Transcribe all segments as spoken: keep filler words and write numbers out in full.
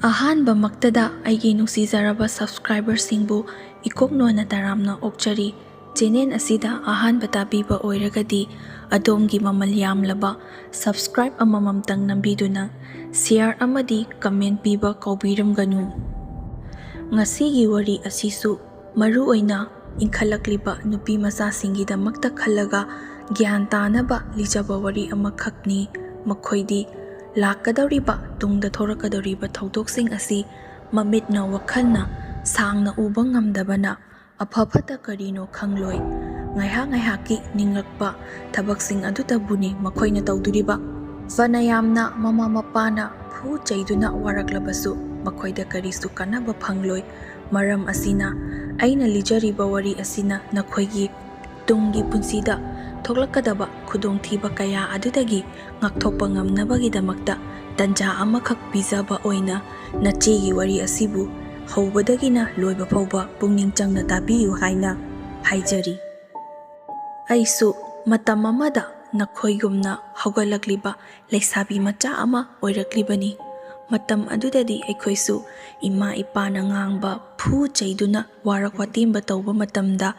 ꯑꯍꯥꯟꯕꯃꯛꯇꯗ ꯑꯩꯒꯤ ꯅꯨꯡꯁꯤꯖꯔꯕ subscriberꯁꯤꯡꯕꯨ ꯏꯀꯣꯛ ꯅꯣꯟꯅ ꯇꯔꯥꯝꯅ ꯑꯣꯛꯆꯔꯤ꯫ Channel ꯑꯁꯤꯗ ꯑꯍꯥꯟꯕ ꯇꯥꯕꯤꯕ ꯑꯣꯏꯔꯒꯗꯤ ꯑꯗꯣꯝꯒꯤ ꯃꯃꯜ ꯌꯥꯝꯂꯕ subscribe ꯑꯃꯃꯝꯇꯪ ꯅꯝꯕꯤꯗꯨꯅ share ꯑꯃꯗꯤ comment ꯄꯤꯕ ꯀꯥꯎꯕꯤꯔꯝꯒꯅꯨ꯫ ꯉꯁꯤꯒꯤ ꯋꯥꯔꯤ ꯑꯁꯤꯁꯨ ꯃꯔꯨꯑꯣꯏꯅ ꯏꯟꯈꯠꯂꯛꯂꯤꯕ ꯅꯨꯄꯤ ꯃꯆꯥꯁꯤꯡꯒꯤꯗꯃꯛꯇ ꯈꯜꯂꯒ ꯒ꯭ꯌꯥꯟ ꯇꯥꯅꯕ ꯂꯤꯖꯕ ꯋꯥꯔꯤ ꯑꯃꯈꯛꯅꯤ꯫ ꯃꯈꯣꯏꯗꯤ ꯂꯥꯛꯀꯗꯧꯔꯤꯕ, ꯇꯨꯡꯗ ꯊꯣꯔꯛꯀꯗꯧꯔꯤꯕ ꯊꯧꯗꯣꯛꯁꯤꯡ ꯑꯁꯤ ꯃꯃꯤꯠꯅ ꯋꯥꯈꯜꯅ ꯁꯥꯡꯅ ꯎꯕ ꯉꯝꯗꯕꯅ ꯑꯐ ꯐꯠꯇ ꯀꯔꯤꯅꯣ ꯈꯪꯂꯣꯏ꯫ ꯉꯥꯏꯍꯥꯛ ꯉꯥꯏꯍꯥꯛꯀꯤ ꯅꯤꯡꯂꯛꯄ ꯊꯕꯛꯁꯤꯡ ꯑꯗꯨꯇꯕꯨꯅꯤ ꯃꯈꯣꯏꯅ ꯇꯧꯗꯣꯔꯤꯕ꯫ ꯐꯅ ꯌꯥꯝꯅ ꯃꯃꯥ ꯃꯄꯥꯅ ꯐꯨ ꯆꯩꯗꯨꯅ ꯋꯥꯔꯛꯂꯕꯁꯨ ꯃꯈꯣꯏꯗ ꯀꯔꯤꯁꯨ ꯀꯥꯟꯅꯕ ꯐꯪꯂꯣꯏ꯫ ꯃꯔꯝ ꯑꯁꯤꯅ ꯑꯩꯅ ꯂꯤꯖꯔꯤꯕ ꯋꯥꯔꯤ ꯑꯁꯤꯅ ꯅꯈꯣꯏꯒꯤ ꯇꯨꯡꯒꯤ ꯄꯨꯟꯁꯤꯗ ꯊꯣꯛꯂꯛꯀꯗꯕ ꯈꯨꯗꯣꯡꯊꯤꯕ ꯀꯌꯥ ꯑꯗꯨꯗꯒꯤ ꯉꯥꯛꯊꯣꯛꯄ ꯉꯝꯅꯕꯒꯤꯗꯃꯛꯇ ꯇꯟꯖꯥ ꯑꯃꯈꯛ ꯄꯤꯖꯕ ꯑꯣꯏꯅ ꯅꯆꯦꯒꯤ ꯋꯥꯔꯤ ꯑꯁꯤꯕꯨ ꯍꯧꯕꯗꯒꯤꯅ ꯂꯣꯏꯕ ꯐꯥꯎꯕ ꯄꯨꯛꯅꯤꯡ ꯆꯪꯅ ꯇꯥꯕꯤꯌꯨ ꯍꯥꯏꯅ ꯍꯥꯏꯖꯔꯤ꯫ ꯑꯩꯁꯨ ꯃꯇꯝ ꯑꯃꯗ ꯅꯈꯣꯏꯒꯨꯝꯅ ꯍꯧꯒꯠꯂꯛꯂꯤꯕ ꯂꯩꯁꯥꯕꯤ ꯃꯆꯥ ꯑꯃ ꯑꯣꯏꯔꯛꯂꯤꯕꯅꯤ꯫ ꯃꯇꯝ ꯑꯗꯨꯗꯗꯤ ꯑꯩꯈꯣꯏꯁꯨ ꯏꯃꯥ ꯏꯄꯥꯅ ꯉꯥꯡꯕ, ꯐꯨ ꯆꯩꯗꯨꯅ ꯋꯥꯔꯛ ꯋꯥꯇꯦꯝꯕ ꯇꯧꯕ ꯃꯇꯝꯗ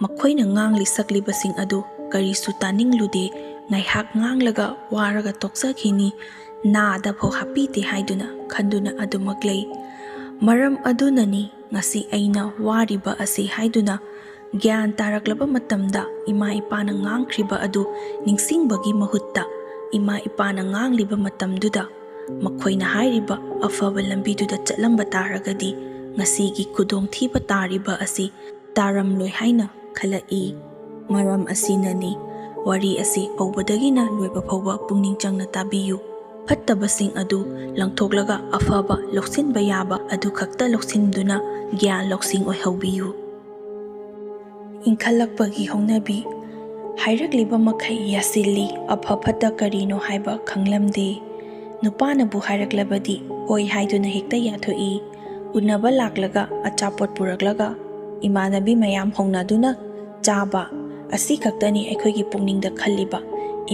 ꯃꯈꯣꯏꯅ ꯉꯥꯡꯂꯤ ꯁꯛꯂꯤꯕꯁꯤꯡ ꯑꯗꯨ ꯀꯔꯤꯁꯨ ꯇꯥꯅꯤꯡꯂꯨꯗꯦ꯫ ꯉꯥꯏꯍꯥꯛ ꯉꯥꯡꯂꯒ ꯋꯥꯔꯒ ꯇꯣꯛꯆꯈꯤꯅꯤ, ꯅꯥꯗ ꯐꯥꯎ ꯍꯥꯞꯄꯤꯗꯦ ꯍꯥꯏꯗꯨꯅ ꯈꯟꯗꯨꯅ ꯑꯗꯨꯃꯛ ꯂꯩ꯫ ꯃꯔꯝ ꯑꯗꯨꯅꯅꯤ ꯉꯁꯤ ꯑꯩꯅ ꯋꯥꯔꯤꯕ ꯑꯁꯤ ꯍꯥꯏꯗꯨꯅ ꯒ꯭ꯌꯥꯟ ꯇꯥꯔꯛꯂꯕ ꯃꯇꯝꯗ ꯏꯃꯥ ꯏꯄꯥꯅ ꯉꯥꯡꯈ꯭ꯔꯤꯕ ꯑꯗꯨ ꯅꯤꯡꯁꯤꯡꯕꯒꯤ ꯃꯍꯨꯠꯇ, ꯏꯃꯥ ꯏꯄꯥꯅ ꯉꯥꯡꯂꯤꯕ ꯃꯇꯝꯗꯨꯗ ꯃꯈꯣꯏꯅ ꯍꯥꯏꯔꯤꯕ ꯑꯐꯕ ꯂꯝꯕꯤꯗꯨꯗ ꯆꯠꯂꯝꯕ ꯇꯥꯔꯒꯗꯤ ꯉꯁꯤꯒꯤ ꯈꯨꯗꯣꯡꯊꯤꯕ ꯇꯥꯔꯤꯕ ꯑꯁꯤ ꯇꯥꯔꯝꯂꯣꯏ ꯍꯥꯏꯅ ꯈꯜꯂꯛꯏ꯫ ꯃꯔꯝ ꯑꯁꯤꯅꯅꯤ ꯋꯥꯔꯤ ꯑꯁꯤ ꯍꯧꯕꯗꯒꯤꯅ ꯂꯣꯏꯕ ꯐꯥꯎꯕ ꯄꯨꯛꯅꯤꯡ ꯆꯪꯅ ꯇꯥꯕꯤꯌꯨ꯫ ꯐꯠꯇꯕꯁꯤꯡ ꯑꯗꯨ ꯂꯪꯊꯣꯛꯂꯒ ꯑꯐꯕ ꯂꯧꯁꯤꯟꯕ ꯌꯥꯕ ꯑꯗꯨ ꯈꯛꯇ ꯂꯧꯁꯤꯟꯗꯨꯅ ꯒ꯭ꯌꯥꯟ ꯂꯧꯁꯤꯡ ꯑꯣꯏꯍꯧꯕꯤꯌꯨ꯫ ꯏꯟꯈꯠꯂꯛꯄꯒꯤ ꯍꯧꯅꯕꯤ꯫ ꯍꯥꯏꯔꯛꯂꯤꯕ ꯃꯈꯩ ꯌꯥꯁꯤꯜꯂꯤ, ꯑꯐ ꯐꯠꯇ ꯀꯔꯤꯅꯣ ꯍꯥꯏꯕ ꯈꯪꯂꯝꯗꯦ꯫ ꯅꯨꯄꯥꯅꯕꯨ ꯍꯥꯏꯔꯛꯂꯕꯗꯤ ꯍꯣꯏ ꯍꯥꯏꯗꯨꯅ ꯍꯦꯛꯇ ꯌꯥꯊꯣꯛꯏ꯫ ꯎꯅꯕ ꯂꯥꯛꯂꯒ ꯑꯆꯥꯄꯣꯠ ꯄꯨꯔꯛꯂꯒ ꯏꯃꯥꯟꯅꯕꯤ ꯃꯌꯥꯝ ꯍꯧꯅꯗꯨꯅ ꯆꯥꯕ ꯑꯁꯤ ꯈꯛꯇꯅꯤ ꯑꯩꯈꯣꯏꯒꯤ ꯄꯨꯛꯅꯤꯡꯗ ꯈꯜꯂꯤꯕ꯫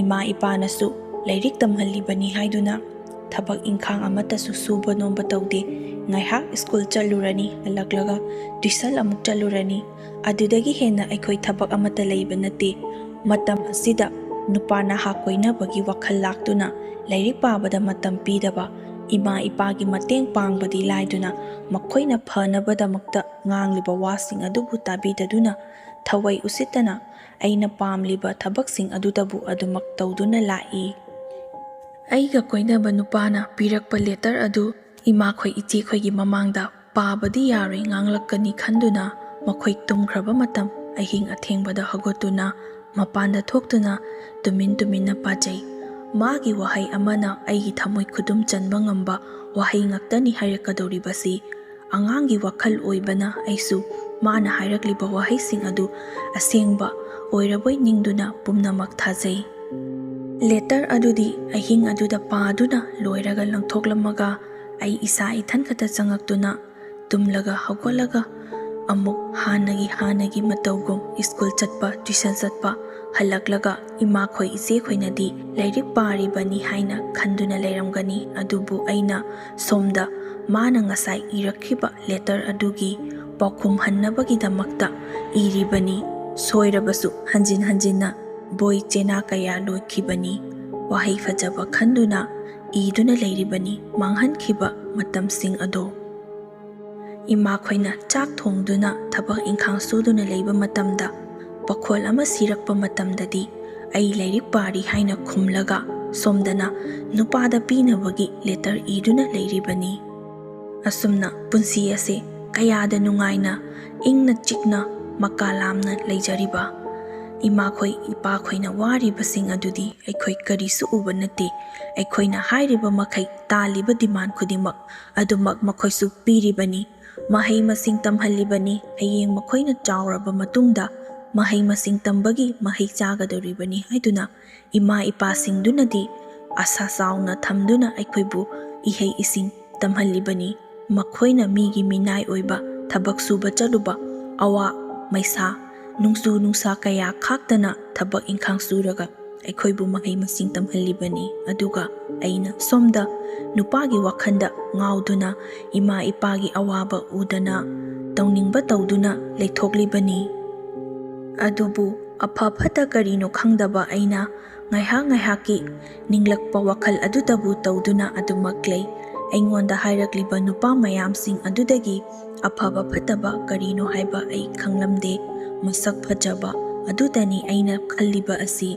ꯏꯃꯥ ꯏꯄꯥꯅꯁꯨ ꯂꯥꯏꯔꯤꯛ ꯇꯝꯍꯜꯂꯤꯕꯅꯤ ꯍꯥꯏꯗꯨꯅ ꯊꯕꯛ ꯏꯪꯈꯥꯡ ꯑꯃꯠꯇꯁꯨ ꯁꯨꯕ ꯅꯣꯝꯕ ꯇꯧꯗꯦ꯫ ꯉꯥꯏꯍꯥꯛ ꯁ꯭ꯀꯨꯜ ꯆꯠꯂꯨꯔꯅꯤ, ꯍꯜꯂꯛꯂꯒ ꯇ꯭ꯌꯨꯁꯟ ꯑꯃꯨꯛ ꯆꯠꯂꯨꯔꯅꯤ꯫ ꯑꯗꯨꯗꯒꯤ ꯍꯦꯟꯅ ꯑꯩꯈꯣꯏ ꯊꯕꯛ ꯑꯃꯠꯇ ꯂꯩꯕ ꯅꯠꯇꯦ꯫ ꯃꯇꯝ ꯑꯁꯤꯗ ꯅꯨꯄꯥ ꯅꯍꯥ ꯀꯣꯏꯅꯕꯒꯤ ꯋꯥꯈꯜ ꯂꯥꯛꯇꯨꯅ ꯂꯥꯏꯔꯤꯛ ꯄꯥꯕꯗ ꯃꯇꯝ ꯄꯤꯗꯕ, ꯏꯃꯥ ꯏꯄꯥꯒꯤ ꯃꯇꯦꯡ ꯄꯥꯡꯕꯗꯤ ꯂꯥꯏꯗꯨꯅ ꯃꯈꯣꯏꯅ ꯐꯅꯕꯗꯃꯛꯇ ꯉꯥꯡꯂꯤꯕ ꯋꯥꯁꯤꯡ ꯑꯗꯨꯕꯨ ꯇꯥꯕꯤꯗꯗꯨꯅ ꯊꯋꯥꯏ ꯎꯁꯤꯠꯇꯅ ꯑꯩꯅ ꯄꯥꯝꯂꯤꯕ ꯊꯕꯛꯁꯤꯡ ꯑꯗꯨꯗꯕꯨ ꯑꯗꯨꯃꯛ ꯇꯧꯗꯨꯅ ꯂꯥꯛꯏ꯫ ꯑꯩꯒ ꯀꯣꯏꯅꯕ ꯅꯨꯄꯥꯅ ꯄꯤꯔꯛꯄ ꯂꯦꯇꯔ ꯑꯗꯨ ꯏꯃꯥꯈꯣꯏ ꯏꯆꯦꯈꯣꯏꯒꯤ ꯃꯃꯥꯡꯗ ꯄꯥꯕꯗꯤ ꯌꯥꯔꯣꯏ ꯉꯥꯡꯂꯛꯀꯅꯤ ꯈꯟꯗꯨꯅ ꯃꯈꯣꯏ ꯇꯨꯝꯈ꯭ꯔꯕ ꯃꯇꯝ ꯑꯍꯤꯡ ꯑꯊꯦꯡꯕꯗ ꯍꯧꯒꯠꯇꯨꯅ ꯃꯄꯥꯟꯗ ꯊꯣꯛꯇꯨꯅ ꯇꯨꯃꯤꯟ ꯇꯨꯃꯤꯟꯅ ꯄꯥꯖꯩ꯫ ꯃꯥꯒꯤ ꯋꯥꯍꯩ ꯑꯃꯅ ꯑꯩꯒꯤ ꯊꯃꯣꯏ ꯈꯨꯗꯨꯝ ꯆꯟꯕ ꯉꯝꯕ ꯋꯥꯍꯩ ꯉꯥꯛꯇꯅꯤ ꯍꯥꯏꯔꯛꯀꯗꯧꯔꯤꯕꯁꯤ꯫ ꯑꯉꯥꯡꯒꯤ ꯋꯥꯈꯜ ꯑꯣꯏꯕꯅ ꯑꯩꯁꯨ ꯃꯥꯅ ꯍꯥꯏꯔꯛꯂꯤꯕ ꯋꯥꯍꯩꯁꯤꯡ ꯑꯗꯨ ꯑꯁꯦꯡꯕ ꯑꯣꯏꯔꯕꯣꯏ ꯅꯤꯡꯗꯨꯅ ꯄꯨꯝꯅꯃꯛ ꯊꯥꯖꯩ꯫ ꯂꯦꯇꯔ ꯑꯗꯨꯗꯤ ꯑꯍꯤꯡ ꯑꯗꯨꯗ ꯄꯥꯗꯨꯅ ꯂꯣꯏꯔꯒ ꯂꯪꯊꯣꯛꯂꯝꯃꯒ ꯑꯩ ꯏꯁꯥ ꯏꯊꯟ ꯈꯛꯇ ꯆꯪꯉꯛꯇꯨꯅ ꯇꯨꯝꯂꯒ ꯍꯧꯒꯠꯂꯒ ꯑꯃꯨꯛ ꯍꯥꯟꯅꯒꯤ ꯍꯥꯟꯅꯒꯤ ꯃꯇꯧꯒꯨꯝ ꯁ꯭ꯀꯨꯜ ꯆꯠꯄ, ꯇ꯭ꯌꯨꯁꯟ ꯆꯠꯄ, ꯍꯜꯂꯛꯂꯒ ꯏꯃꯥꯈꯣꯏ ꯏꯆꯦꯈꯣꯏꯅꯗꯤ ꯂꯥꯏꯔꯤꯛ ꯄꯥꯔꯤꯕꯅꯤ ꯍꯥꯏꯅ ꯈꯟꯗꯨꯅ ꯂꯩꯔꯝꯒꯅꯤ꯫ ꯑꯗꯨꯕꯨ ꯑꯩꯅ ꯁꯣꯝꯗ ꯃꯥꯅ ꯉꯁꯥꯏ ꯏꯔꯛꯈꯤꯕ ꯂꯦꯇꯔ ꯑꯗꯨꯒꯤ ꯄꯥꯎꯈꯨꯝ ꯍꯟꯅꯕꯒꯤꯗꯃꯛꯇ ꯏꯔꯤꯕꯅꯤ꯫ ꯁꯣꯏꯔꯕꯁꯨ ꯍꯟꯖꯤꯟ ꯍꯟꯖꯤꯟꯅ ꯕꯣꯏ ꯆꯦꯅꯥ ꯀꯌꯥ ꯂꯣꯏꯈꯤꯕꯅꯤ꯫ ꯋꯥꯍꯩ ꯐꯖꯕ ꯈꯟꯗꯨꯅ ꯏꯗꯨꯅ ꯂꯩꯔꯤꯕꯅꯤ ꯃꯥꯡꯍꯟꯈꯤꯕ ꯃꯇꯝꯁꯤꯡ ꯑꯗꯣ꯫ ꯏꯃꯥꯈꯣꯏꯅ ꯆꯥꯛ ꯊꯣꯡꯗꯨꯅ ꯊꯕꯛ ꯏꯪꯈꯥꯡ ꯁꯨꯗꯨꯅ ꯂꯩꯕ ꯃꯇꯝꯗ, ꯄꯥꯈꯣꯜ ꯑꯃ ꯁꯤꯔꯛꯄ ꯃꯇꯝꯗꯗꯤ, "ꯑꯩ ꯂꯥꯏꯔꯤꯛ ꯄꯥꯔꯤ" ꯍꯥꯏꯅ ꯈꯨꯝꯂꯒ, ꯁꯣꯝꯗꯅ ꯅꯨꯄꯥꯗ ꯄꯤꯅꯕꯒꯤ ꯂꯦꯇꯔ ꯏꯗꯨꯅ ꯂꯩꯔꯤꯕꯅꯤ꯫ ꯑꯁꯨꯝꯅ ꯄꯨꯟꯁꯤ ꯑꯁꯦ ꯀꯌꯥꯗ ꯅꯨꯡꯉꯥꯏꯅ, ꯏꯪꯅ ꯆꯤꯛꯅ, ꯃꯀꯥ ꯂꯥꯝꯅ ꯂꯩꯖꯔꯤꯕ꯫ ꯏꯃꯥꯈꯣꯏ ꯏꯄꯥꯈꯣꯏꯅ ꯋꯥꯔꯤꯕꯁꯤꯡ ꯑꯗꯨꯗꯤ ꯑꯩꯈꯣꯏ ꯀꯔꯤꯁꯨ ꯎꯕ ꯅꯠꯇꯦ꯫ ꯑꯩꯈꯣꯏꯅ ꯍꯥꯏꯔꯤꯕ ꯃꯈꯩ, ꯇꯥꯜꯂꯤꯕ ꯗꯤꯃꯥꯟ ꯈꯨꯗꯤꯡꯃꯛ ꯑꯗꯨꯃꯛ ꯃꯈꯣꯏꯁꯨ ꯄꯤꯔꯤꯕꯅꯤ꯫ ꯃꯍꯩ ꯃꯁꯤꯡ ꯇꯝꯍꯜꯂꯤꯕꯅꯤ꯫ ꯍꯌꯦꯡ ꯃꯈꯣꯏꯅ ꯆꯥꯎꯔꯕ ꯃꯇꯨꯡꯗ ꯃꯍꯩ ꯃꯁꯤꯡ ꯇꯝꯕꯒꯤ ꯃꯍꯩ ꯆꯥꯒꯗꯧꯔꯤꯕꯅꯤ ꯍꯥꯏꯗꯨꯅ ꯏꯃꯥ ꯏꯄꯥꯁꯤꯡꯗꯨꯅꯗꯤ ꯑꯁꯥ ꯆꯥꯎꯅ ꯊꯝꯗꯨꯅ ꯑꯩꯈꯣꯏꯕꯨ ꯏꯍꯩ ꯏꯁꯤꯡ ꯇꯝꯍꯜꯂꯤꯕꯅꯤ꯫ ꯃꯈꯣꯏꯅ ꯃꯤꯒꯤ ꯃꯤꯅꯥꯏ ꯑꯣꯏꯕ, ꯊꯕꯛ ꯁꯨꯕ ꯆꯠꯂꯨꯕ, ꯑꯋꯥ ꯃꯩꯁꯥ, ꯅꯨꯡꯁꯨ ꯅꯨꯡꯁꯥ ꯀꯌꯥ ꯈꯥꯛꯇꯅ ꯊꯕꯛ ꯏꯪꯈꯥꯡ ꯁꯨꯔꯒ ꯑꯩꯈꯣꯏꯕꯨ ꯃꯍꯩ ꯃꯁꯤꯡ ꯇꯝꯍꯜꯂꯤꯕꯅꯤ꯫ ꯑꯗꯨꯒ ꯑꯩꯅ ꯁꯣꯝꯗ ꯅꯨꯄꯥꯒꯤ ꯋꯥꯈꯜꯗ ꯉꯥꯎꯗꯨꯅ, ꯏꯃꯥ ꯏꯄꯥꯒꯤ ꯑꯋꯥꯕ ꯎꯗꯅ, ꯇꯧꯅꯤꯡꯕ ꯇꯧꯗꯨꯅ ꯂꯩꯊꯣꯛꯂꯤꯕꯅꯤ꯫ ꯑꯗꯨꯕꯨ ꯑꯐ ꯐꯠꯇ ꯀꯔꯤꯅꯣ ꯈꯪꯗꯕ ꯑꯩꯅ ꯉꯥꯏꯍꯥꯛ ꯉꯥꯏꯍꯥꯛꯀꯤ ꯅꯤꯡꯂꯛꯄ ꯋꯥꯈꯜ ꯑꯗꯨꯇꯕꯨ ꯇꯧꯗꯨꯅ ꯑꯗꯨꯃꯛ ꯂꯩ꯫ ꯑꯩꯉꯣꯟꯗ ꯍꯥꯏꯔꯛꯂꯤꯕ ꯅꯨꯄꯥ ꯃꯌꯥꯝꯁꯤꯡ ꯑꯗꯨꯗꯒꯤ ꯑꯐꯕ ꯐꯠꯇꯕ ꯀꯔꯤꯅꯣ ꯍꯥꯏꯕ ꯑꯩ ꯈꯪꯂꯝꯗꯦ꯫ ꯃꯁꯛ ꯐꯖꯕ ꯑꯗꯨꯗꯅꯤ ꯑꯩꯅ ꯈꯜꯂꯤꯕ ꯑꯁꯤ꯫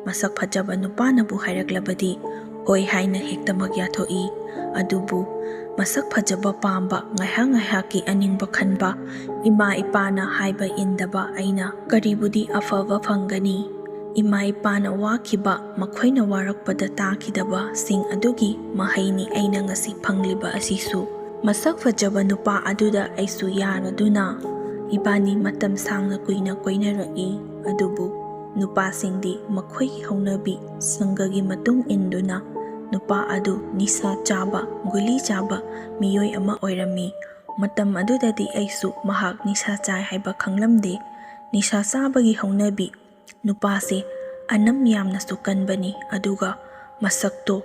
ꯃꯁꯛ ꯐꯖꯕ ꯅꯨꯄꯥꯅꯕꯨ ꯍꯥꯏꯔꯛꯂꯕꯗꯤ ꯍꯣꯏ ꯍꯥꯏꯅ ꯍꯦꯛꯇꯃꯛ ꯌꯥꯊꯣꯛꯏ꯫ ꯑꯗꯨꯕꯨ ꯃꯁꯛ ꯐꯖꯕ ꯄꯥꯝꯕ, ꯉꯥꯏꯍꯥꯛ ꯉꯥꯏꯍꯥꯛꯀꯤ ꯑꯅꯤꯡꯕ ꯈꯟꯕ, ꯏꯃꯥ ꯏꯄꯥꯅ ꯍꯥꯏꯕ ꯏꯟꯗꯕ ꯑꯩꯅ ꯀꯔꯤꯕꯨꯗꯤ ꯑꯐꯕ ꯐꯪꯒꯅꯤ? ꯏꯃꯥ ꯏꯄꯥꯅ ꯋꯥꯈꯤꯕ, ꯃꯈꯣꯏꯅ ꯋꯥꯔꯛꯄꯗ ꯇꯥꯈꯤꯗꯕꯁꯤꯡ ꯑꯗꯨꯒꯤ ꯃꯍꯩꯅꯤ ꯑꯩꯅ ꯉꯁꯤ ꯐꯪꯂꯤꯕ ꯑꯁꯤꯁꯨ꯫ ꯃꯁꯛ ꯐꯖꯕ ꯅꯨꯄꯥ ꯑꯗꯨꯗ ꯑꯩꯁꯨ ꯌꯥꯔꯗꯨꯅ ꯏꯕꯥꯅꯤ ꯃꯇꯝ ꯁꯥꯡꯅ ꯀꯨꯏꯅ ꯀꯣꯏꯅꯔꯛꯏ꯫ ꯑꯗꯨꯕꯨ ꯅꯨꯄꯥꯁꯤꯡꯗꯤ ꯃꯈꯣꯏꯒꯤ ꯍꯧꯅꯕꯤ ꯁꯪꯒꯒꯤ ꯃꯇꯨꯡ ꯏꯟꯗꯨꯅ ꯅꯨꯄꯥ ꯑꯗꯨ ꯅꯤꯁꯥ ꯆꯥꯕ, ꯒꯨꯂꯤ ꯆꯥꯕ ꯃꯤꯑꯣꯏ ꯑꯃ ꯑꯣꯏꯔꯝꯃꯤ꯫ ꯃꯇꯝ ꯑꯗꯨꯗꯗꯤ ꯑꯩꯁꯨ ꯃꯍꯥꯛ ꯅꯤꯁꯥ ꯆꯥꯏ ꯍꯥꯏꯕ ꯈꯪꯂꯝꯗꯦ꯫ ꯅꯤꯁꯥ ꯆꯥꯕꯒꯤ ꯍꯧꯅꯕꯤ ꯅꯨꯄꯥꯁꯦ ꯑꯅꯝ ꯌꯥꯝꯅꯁꯨ ꯀꯟꯕꯅꯤ, ꯑꯗꯨꯒ ꯃꯁꯛꯇꯣ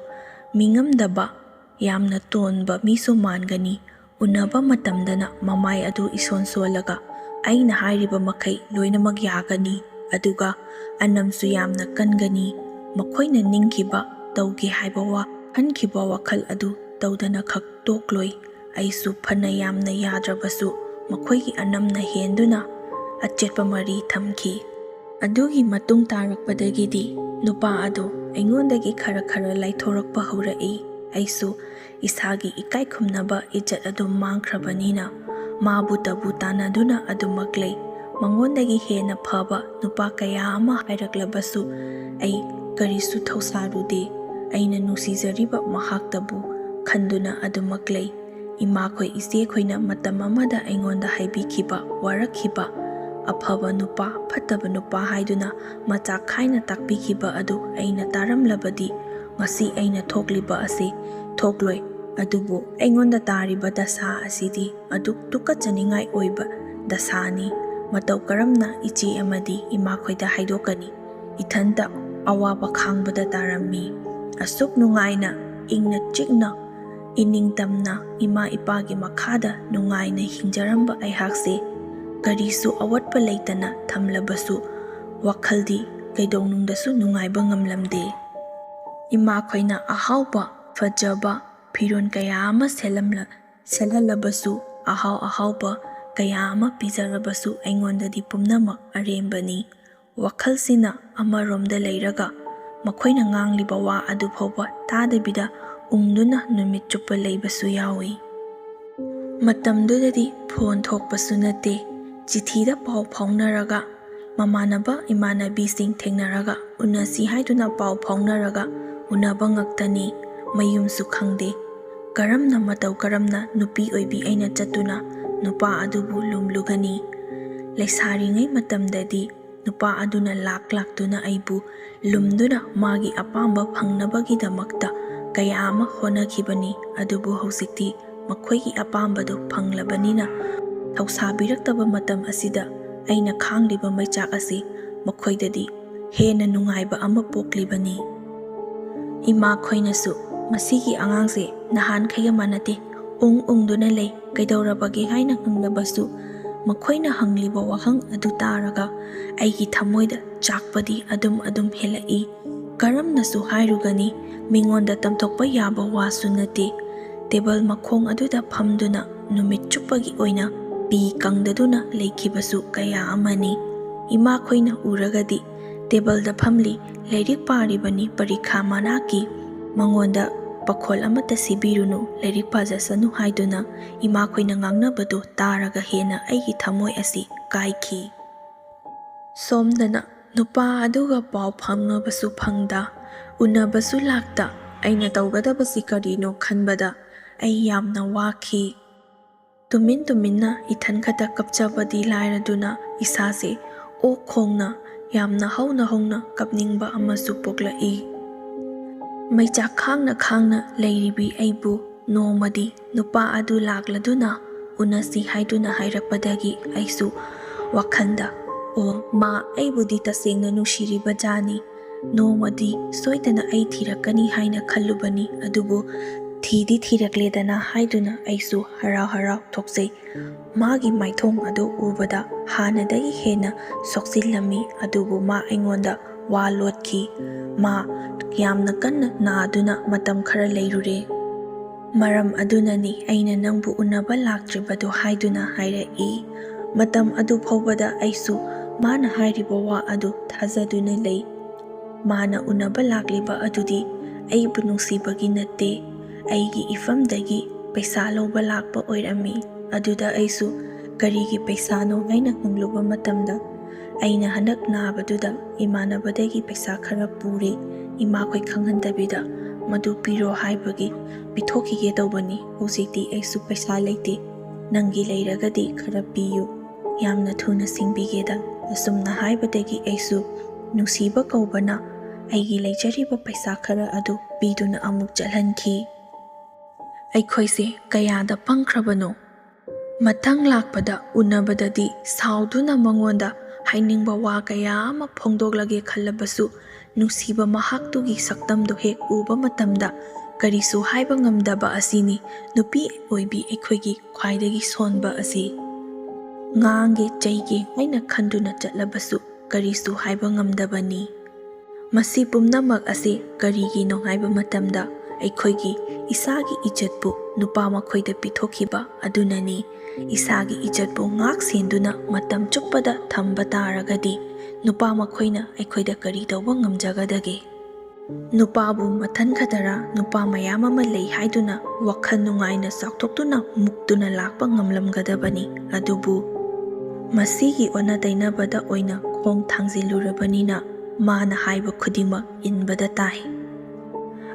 ꯃꯤꯉꯝꯗꯕ, ꯌꯥꯝꯅ ꯇꯣꯟꯕ ꯃꯤꯁꯨ ꯃꯥꯟꯒꯅꯤ꯫ ꯎꯅꯕ ꯃꯇꯝꯗꯅ ꯃꯃꯥꯏ ꯑꯗꯨ ꯏꯁꯣꯟ ꯁꯣꯜꯂꯒ ꯑꯩꯅ ꯍꯥꯏꯔꯤꯕ ꯃꯈꯩ ꯂꯣꯏꯅꯃꯛ ꯌꯥꯒꯅꯤ, ꯑꯗꯨꯒ ꯑꯅꯝꯁꯨ ꯌꯥꯝꯅ ꯀꯟꯒꯅꯤ꯫ ꯃꯈꯣꯏꯅ ꯅꯤꯡꯈꯤꯕ, ꯇꯧꯒꯦ ꯍꯥꯏꯕ ꯋꯥ, ꯈꯟꯈꯤꯕ ꯋꯥꯈꯜ ꯑꯗꯨ ꯇꯧꯗꯅ ꯈꯛ ꯇꯣꯛꯂꯣꯏ꯫ ꯑꯩꯁꯨ ꯐꯅ ꯌꯥꯝꯅ ꯌꯥꯗ꯭ꯔꯕꯁꯨ ꯃꯈꯣꯏꯒꯤ ꯑꯅꯝꯅ ꯍꯦꯟꯗꯨꯅ ꯑꯆꯦꯠꯄ ꯃꯔꯤ ꯊꯝꯈꯤ꯫ ꯑꯗꯨꯒꯤ ꯃꯇꯨꯡ ꯇꯥꯔꯛꯄꯗꯒꯤꯗꯤ ꯅꯨꯄꯥ ꯑꯗꯨ ꯑꯩꯉꯣꯟꯗꯒꯤ ꯈꯔ ꯈꯔ ꯂꯥꯏꯊꯣꯔꯛꯄ ꯍꯧꯔꯛꯏ꯫ ꯑꯩꯁꯨ ꯏꯁꯥꯒꯤ ꯏꯀꯥꯏ ꯈꯨꯝꯅꯕ ꯏꯖꯠ ꯑꯗꯨ ꯃꯥꯡꯈ꯭ꯔꯕꯅꯤꯅ ꯃꯥꯕꯨ ꯇꯕꯨ ꯇꯥꯟꯅꯗꯨꯅ ꯑꯗꯨꯃꯛ ꯂꯩ꯫ ꯃꯉꯣꯟꯗꯒꯤ ꯍꯦꯟꯅ ꯐꯕ ꯅꯨꯄꯥ ꯀꯌꯥ ꯑꯃ ꯍꯥꯏꯔꯛꯂꯕꯁꯨ ꯑꯩ ꯀꯔꯤꯁꯨ ꯊꯧꯁꯥꯔꯨꯗꯦ꯫ ꯑꯩꯅ ꯅꯨꯡꯁꯤꯖꯔꯤꯕ ꯃꯍꯥꯛꯇꯕꯨ ꯈꯟꯗꯨꯅ ꯑꯗꯨꯃꯛ ꯂꯩ꯫ ꯏꯃꯥꯈꯣꯏ ꯏꯆꯦꯈꯣꯏꯅ ꯃꯇꯝ ꯑꯃꯗ ꯑꯩꯉꯣꯟꯗ ꯍꯥꯏꯕꯤꯈꯤꯕ, ꯋꯥꯔꯛꯈꯤꯕ, ꯑꯐꯕ ꯅꯨꯄꯥ, ꯐꯠꯇꯕ ꯅꯨꯄꯥ ꯍꯥꯏꯗꯨꯅ ꯃꯆꯥꯛ ꯈꯥꯏꯅ ꯇꯥꯛꯄꯤꯈꯤꯕ ꯑꯗꯨ ꯑꯩꯅ ꯇꯥꯔꯝꯂꯕꯗꯤ ꯉꯁꯤ ꯑꯩꯅ ꯊꯣꯛꯂꯤꯕ ꯑꯁꯤ ꯊꯣꯛꯂꯣꯏ꯫ ꯑꯗꯨꯕꯨ ꯑꯩꯉꯣꯟꯗ ꯇꯥꯔꯤꯕ ꯗꯁꯥ ꯑꯁꯤꯗꯤ ꯑꯗꯨꯛ ꯇꯨꯀꯠꯆꯅꯤꯡꯉꯥꯏ ꯑꯣꯏꯕ ꯗꯁꯥꯅꯤ꯫ ꯃꯇꯧ ꯀꯔꯝꯅ ꯏꯆꯦ ꯑꯃꯗꯤ ꯏꯃꯥꯈꯣꯏꯗ ꯍꯥꯏꯗꯣꯛꯀꯅꯤ? ꯏꯊꯟꯇ ꯑꯋꯥꯕ ꯈꯥꯡꯕꯗ ꯇꯥꯔꯝꯃꯤ꯫ ꯑꯁꯨꯛ ꯅꯨꯡꯉꯥꯏꯅ, ꯏꯪꯅ ꯆꯤꯛꯅ, ꯏꯅꯤꯡꯇꯝꯅ ꯏꯃꯥ ꯏꯄꯥꯒꯤ ꯃꯈꯥꯗ ꯅꯨꯡꯉꯥꯏꯅ ꯍꯤꯡꯖꯔꯝꯕ ꯑꯩꯍꯥꯛꯁꯦ ꯀꯔꯤꯁꯨ ꯑꯋꯥꯠꯄ ꯂꯩꯇꯅ ꯊꯝꯂꯕꯁꯨ, ꯋꯥꯈꯜꯗꯤ ꯀꯩꯗꯧꯅꯨꯡꯗꯁꯨ ꯅꯨꯡꯉꯥꯏꯕ ꯉꯝꯂꯝꯗꯦ꯫ ꯏꯃꯥꯈꯣꯏꯅ ꯑꯍꯥꯎꯕ, ꯐꯖꯕ ꯐꯤꯔꯣꯜ ꯀꯌꯥ ꯑꯃ ꯁꯦꯠꯂꯝꯂ-, ꯁꯦꯠꯍꯜꯂꯕꯁꯨ, ꯑꯍꯥꯎ ꯑꯍꯥꯎꯕ ꯀꯌꯥ ꯑꯃ ꯄꯤꯖꯔꯕꯁꯨ, ꯑꯩꯉꯣꯟꯗꯗꯤ ꯄꯨꯝꯅꯃꯛ ꯑꯔꯦꯝꯕꯅꯤ꯫ ꯋꯥꯈꯜꯁꯤꯅ ꯑꯃꯔꯣꯝꯗ ꯂꯩꯔꯒ, ꯃꯈꯣꯏꯅ ꯉꯥꯡꯂꯤꯕ ꯋꯥ ꯑꯗꯨ ꯐꯥꯎꯕ ꯇꯥꯗꯕꯤꯗ ꯎꯪꯗꯨꯅ ꯅꯨꯃꯤꯠ ꯆꯨꯞꯄ ꯂꯩꯕꯁꯨ ꯌꯥꯎꯏ꯫ ꯃꯇꯝꯗꯨꯗꯗꯤ ꯐꯣꯟ ꯊꯣꯛꯄꯁꯨ ꯅꯠꯇꯦ꯫ ꯆꯤꯊꯤꯗ ꯄꯥꯎ ꯐꯥꯎꯅꯔꯒ, ꯃꯃꯥꯟꯅꯕ ꯏꯃꯥꯟꯅꯕꯤꯁꯤꯡ ꯊꯦꯡꯅꯔꯒ ꯎꯅꯁꯤ ꯍꯥꯏꯗꯨꯅ ꯄꯥꯎ ꯐꯥꯎꯅꯔꯒ ꯎꯅꯕ ꯉꯛꯇꯅꯤ꯫ ꯃꯌꯨꯝꯁꯨ ꯈꯪꯗꯦ꯫ ꯀꯔꯝꯅ ꯃꯇꯧ ꯀꯔꯝꯅ ꯅꯨꯄꯤ ꯑꯣꯏꯕꯤ ꯑꯩꯅ ꯆꯠꯇꯨꯅ ꯅꯨꯄꯥ ꯑꯗꯨꯕꯨ ꯂꯨꯝꯂꯨꯒꯅꯤ? ꯂꯩꯁꯥꯔꯤꯉꯩ ꯃꯇꯝꯗꯗꯤ ꯅꯨꯄꯥ ꯑꯗꯨꯅ ꯂꯥꯛ ꯂꯥꯛꯇꯨꯅ ꯑꯩꯕꯨ ꯂꯨꯝꯗꯨꯅ ꯃꯥꯒꯤ ꯑꯄꯥꯝꯕ ꯐꯪꯅꯕꯒꯤꯗꯃꯛꯇ ꯀꯌꯥ ꯑꯃ ꯍꯣꯠꯅꯈꯤꯕꯅꯤ꯫ ꯑꯗꯨꯕꯨ ꯍꯧꯖꯤꯛꯇꯤ ꯃꯈꯣꯏꯒꯤ ꯑꯄꯥꯝꯕꯗꯨ ꯐꯪꯂꯕꯅꯤꯅ, ꯊꯧꯁꯥꯕꯤꯔꯛꯇꯕ ꯃꯇꯝ ꯑꯁꯤꯗ ꯑꯩꯅ ꯈꯥꯡꯂꯤꯕ ꯃꯩꯆꯥꯛ ꯑꯁꯤ ꯃꯈꯣꯏꯗꯗꯤ ꯍꯦꯟꯅ ꯅꯨꯡꯉꯥꯏꯕ ꯑꯃ ꯄꯣꯛꯂꯤꯕꯅꯤ꯫ ꯏꯃꯥꯈꯣꯏꯅꯁꯨ, "ꯃꯁꯤꯒꯤ ꯑꯉꯥꯡꯁꯦ ꯅꯍꯥꯟꯈꯩꯒ ꯃꯥꯟꯅꯗꯦ, ꯎꯪ ꯎꯪꯗꯨꯅ ꯂꯩ, ꯀꯩꯗꯧꯔꯕꯒꯦ?" ꯍꯥꯏꯅ ꯍꯪꯂꯕꯁꯨ, ꯃꯈꯣꯏꯅ ꯍꯪꯂꯤꯕ ꯋꯥꯍꯪ ꯑꯗꯨ ꯇꯥꯔꯒ ꯑꯩꯒꯤ ꯊꯃꯣꯏꯗ ꯆꯥꯛꯄꯗꯤ ꯑꯗꯨꯝ ꯑꯗꯨꯝ ꯍꯦꯜꯂꯛꯏ꯫ ꯀꯔꯝꯅꯁꯨ ꯍꯥꯏꯔꯨꯒꯅꯤ? ꯃꯤꯉꯣꯟꯗ ꯇꯝꯊꯣꯛꯄ ꯌꯥꯕ ꯋꯥꯁꯨ ꯅꯠꯇꯦ꯫ ꯇꯦꯕꯜ ꯃꯈꯣꯡ ꯑꯗꯨꯗ ꯐꯝꯗꯨꯅ ꯅꯨꯃꯤꯠ ꯆꯨꯞꯄꯒꯤ ꯑꯣꯏꯅ ꯄꯤ ꯀꯪꯗꯗꯨꯅ ꯂꯩꯈꯤꯕꯁꯨ ꯀꯌꯥ ꯑꯃꯅꯤ꯫ ꯏꯃꯥꯈꯣꯏꯅ ꯎꯔꯒꯗꯤ, "ꯇꯦꯕꯜꯗ ꯐꯝꯂꯤ, ꯂꯥꯏꯔꯤꯛ ꯄꯥꯔꯤꯕꯅꯤ, ꯄꯔꯤꯈꯥ ꯃꯅꯥꯛꯀꯤ, ꯃꯉꯣꯟꯗ ꯄꯥꯈꯣꯜ ꯑꯃꯠꯇ ꯁꯤꯕꯤꯔꯨꯅꯨ, ꯂꯥꯏꯔꯤꯛ ꯄꯥꯖꯁꯅꯨ" ꯍꯥꯏꯗꯨꯅ ꯏꯃꯥꯈꯣꯏꯅ ꯉꯥꯡꯅꯕꯗꯨ ꯇꯥꯔꯒ ꯍꯦꯟꯅ ꯑꯩꯒꯤ ꯊꯃꯣꯏ ꯑꯁꯤ ꯀꯥꯏꯈꯤ꯫ ꯁꯣꯝꯗꯅ ꯅꯨꯄꯥ ꯑꯗꯨꯒ ꯄꯥꯎ ꯐꯥꯎꯅꯕꯁꯨ ꯐꯪꯗ, ꯎꯅꯕꯁꯨ ꯂꯥꯛꯇ, ꯑꯩꯅ ꯇꯧꯒꯗꯕꯁꯤ ꯀꯔꯤꯅꯣ ꯈꯟꯕꯗ ꯑꯩ ꯌꯥꯝꯅ ꯋꯥꯈꯤ꯫ ꯇꯨꯃꯤꯟ ꯇꯨꯃꯤꯟꯅ ꯏꯊꯟ ꯈꯛꯇ ꯀꯞꯆꯕꯗꯤ ꯂꯥꯏꯔꯗꯨꯅ, ꯏꯁꯥꯁꯦ ꯑꯣꯛ ꯈꯣꯡꯅ ꯌꯥꯝꯅ ꯍꯧꯅ ꯍꯧꯅ ꯀꯞꯅꯤꯡꯕ ꯑꯃꯁꯨ ꯄꯣꯛꯂꯛꯏ꯫ ꯃꯩꯆꯥꯛ ꯈꯥꯡꯅ ꯈꯥꯡꯅ ꯂꯩꯔꯤꯕꯤ ꯑꯩꯕꯨ ꯅꯣꯡꯃꯗꯤ ꯅꯨꯄꯥ ꯑꯗꯨ ꯂꯥꯛꯂꯗꯨꯅ ꯎꯅꯁꯤ ꯍꯥꯏꯗꯨꯅ ꯍꯥꯏꯔꯛꯄꯗꯒꯤ ꯑꯩꯁꯨ ꯋꯥꯈꯜꯗ, "ꯑꯣ, ꯃꯥ ꯑꯩꯕꯨꯗꯤ ꯇꯁꯦꯡꯅ ꯅꯨꯡꯁꯤꯔꯤꯕ ꯖꯥꯠꯅꯤ, ꯅꯣꯡꯃꯗꯤ ꯁꯣꯏꯗꯅ ꯑꯩ ꯊꯤꯔꯛꯀꯅꯤ ꯍꯥꯏꯅ ꯈꯜꯂꯨꯕꯅꯤ, ꯑꯗꯨꯕꯨ ꯊꯤꯗꯤ ꯊꯤꯔꯛꯂꯦꯗꯅ ꯍꯥꯏꯗꯨꯅ ꯑꯩꯁꯨ ꯍꯔꯥꯎ ꯍꯔꯥꯎ ꯊꯣꯛꯆꯩ꯫ ꯃꯥꯒꯤ ꯃꯥꯏꯊꯣꯡ ꯑꯗꯨ ꯎꯕꯗ ꯍꯥꯟꯅꯗꯒꯤ ꯍꯦꯟꯅ ꯁꯣꯛꯆꯤꯜꯂꯝꯃꯤ, ꯑꯗꯨꯕꯨ ꯃꯥ ꯑꯩꯉꯣꯟꯗ ꯋꯥ ꯂꯣꯠꯈꯤ꯫ ꯃꯥ ꯌꯥꯝꯅ ꯀꯟꯅ ꯅꯥꯗꯨꯅ ꯃꯇꯝ ꯈꯔ ꯂꯩꯔꯨꯔꯦ꯫ ꯃꯔꯝ ꯑꯗꯨꯅꯅꯤ ꯑꯩꯅ ꯅꯪꯕꯨ ꯎꯅꯕ ꯂꯥꯛꯇ꯭ꯔꯤꯕꯗꯨ ꯍꯥꯏꯗꯨꯅ ꯍꯥꯏꯔꯛꯏ꯫ ꯃꯇꯝ ꯑꯗꯨ ꯐꯥꯎꯕꯗ ꯑꯩꯁꯨ ꯃꯥꯅ ꯍꯥꯏꯔꯤꯕ ꯋꯥ ꯑꯗꯨ ꯊꯥꯖꯗꯨꯅ ꯂꯩ꯫ ꯃꯥꯅ ꯎꯅꯕ ꯂꯥꯛꯂꯤꯕ ꯑꯗꯨꯗꯤ ꯑꯩꯕꯨ ꯅꯨꯡꯁꯤꯕꯒꯤ ꯅꯠꯇꯦ, ꯑꯩꯒꯤ ꯏꯐꯝꯗꯒꯤ ꯄꯩꯁꯥ ꯂꯧꯕ ꯂꯥꯛꯄ ꯑꯣꯏꯔꯝꯃꯤ꯫ ꯑꯗꯨꯗ ꯑꯩꯁꯨ ꯀꯔꯤꯒꯤ ꯄꯩꯁꯥꯅꯣ ꯍꯥꯏꯅ ꯍꯪꯂꯨꯕ ꯃꯇꯝꯗ, ꯑꯩꯅ ꯍꯟꯗꯛ ꯅꯥꯕꯗꯨꯗ ꯏꯃꯥꯟꯅꯕꯗꯒꯤ ꯄꯩꯁꯥ ꯈꯔ ꯄꯨꯔꯦ, ꯏꯃꯥꯈꯣꯏ ꯈꯪꯍꯟꯗꯕꯤꯗ ꯃꯗꯨ ꯄꯤꯔꯣ ꯍꯥꯏꯕꯒꯤ ꯄꯤꯊꯣꯛꯈꯤꯒꯦ ꯇꯧꯕꯅꯤ꯫ ꯍꯧꯖꯤꯛꯇꯤ ꯑꯩꯁꯨ ꯄꯩꯁꯥ ꯂꯩꯇꯦ, ꯅꯪꯒꯤ ꯂꯩꯔꯒꯗꯤ ꯈꯔ ꯄꯤꯌꯨ, ꯌꯥꯝꯅ ꯊꯨꯅ ꯁꯤꯡꯕꯤꯒꯦꯗ꯫ ꯑꯁꯨꯝꯅ ꯍꯥꯏꯕꯗꯒꯤ ꯑꯩꯁꯨ ꯅꯨꯡꯁꯤꯕ ꯀꯧꯕꯅ ꯑꯩꯒꯤ ꯂꯩꯖꯔꯤꯕ ꯄꯩꯁꯥ ꯈꯔ ꯑꯗꯨ ꯄꯤꯗꯨꯅ ꯑꯃꯨꯛ ꯆꯠꯍꯟꯈꯤ꯫ ꯑꯩꯈꯣꯏꯁꯦ ꯀꯌꯥꯗ ꯄꯪꯈ꯭ꯔꯕꯅꯣ! ꯃꯊꯪ ꯂꯥꯛꯄꯗ ꯎꯅꯕꯗꯗꯤ ꯁꯥꯎꯗꯨꯅ ꯃꯉꯣꯟꯗ ꯍꯥꯏꯅꯤꯡꯕ ꯋꯥ ꯀꯌꯥ ꯑꯃ ꯐꯣꯡꯗꯣꯛꯂꯒꯦ ꯈꯜꯂꯕꯁꯨ, ꯅꯨꯡꯁꯤꯕ ꯃꯍꯥꯛꯇꯨꯒꯤ ꯁꯛꯇꯝꯗꯨ ꯍꯦꯛ ꯎꯕ ꯃꯇꯝꯗ ꯀꯔꯤꯁꯨ ꯍꯥꯏꯕ ꯉꯝꯗꯕ ꯑꯁꯤꯅꯤ ꯅꯨꯄꯤ ꯑꯣꯏꯕꯤ ꯑꯩꯈꯣꯏꯒꯤ ꯈ꯭ꯋꯥꯏꯗꯒꯤ ꯁꯣꯟꯕ ꯑꯁꯤ꯫ ꯉꯥꯡꯒꯦ ꯆꯩꯒꯦ ꯍꯥꯏꯅ ꯈꯟꯗꯨꯅ ꯆꯠꯂꯕꯁꯨ ꯀꯔꯤꯁꯨ ꯍꯥꯏꯕ ꯉꯝꯗꯕꯅꯤ꯫ ꯃꯁꯤ ꯄꯨꯝꯅꯃꯛ ꯑꯁꯤ ꯀꯔꯤꯒꯤꯅꯣ ꯍꯥꯏꯕ ꯃꯇꯝꯗ, ꯑꯩꯈꯣꯏꯒꯤ ꯏꯁꯥꯒꯤ ꯏꯖꯠꯄꯨ ꯅꯨꯄꯥ ꯃꯈꯣꯏꯗ ꯄꯤꯊꯣꯛꯈꯤꯕ ꯑꯗꯨꯅꯅꯤ꯫ ꯏꯁꯥꯒꯤ ꯏꯖꯠꯄꯨ ꯉꯥꯛ ꯁꯦꯟꯗꯨꯅ ꯃꯇꯝ ꯆꯨꯞꯄꯗ ꯊꯝꯕ ꯇꯥꯔꯒꯗꯤ, ꯅꯨꯄꯥ ꯃꯈꯣꯏꯅ ꯑꯩꯈꯣꯏꯗ ꯀꯔꯤ ꯇꯧꯕ ꯉꯝꯖꯒꯗꯒꯦ? ꯅꯨꯄꯥꯕꯨ ꯃꯊꯟ ꯈꯛꯇꯔꯥ ꯅꯨꯄꯥ ꯃꯌꯥꯝ ꯑꯃ ꯂꯩ ꯍꯥꯏꯗꯨꯅ ꯋꯥꯈꯜ ꯅꯨꯡꯉꯥꯏꯅ ꯆꯥꯎꯊꯣꯛꯇꯨꯅ ꯃꯨꯛꯇꯨꯅ ꯂꯥꯛꯄ ꯉꯝꯂꯝꯒꯗꯕꯅꯤ꯫ ꯑꯗꯨꯕꯨ ꯃꯁꯤꯒꯤ ꯑꯣꯟꯅ ꯇꯩꯅꯕꯗ ꯑꯣꯏꯅ ꯈꯣꯡ ꯊꯥꯡꯖꯤꯜꯂꯨꯔꯕꯅꯤꯅ, ꯃꯥꯅ ꯍꯥꯏꯕ ꯈꯨꯗꯤꯡꯃꯛ ꯏꯟꯕꯗ ꯇꯥꯏ꯫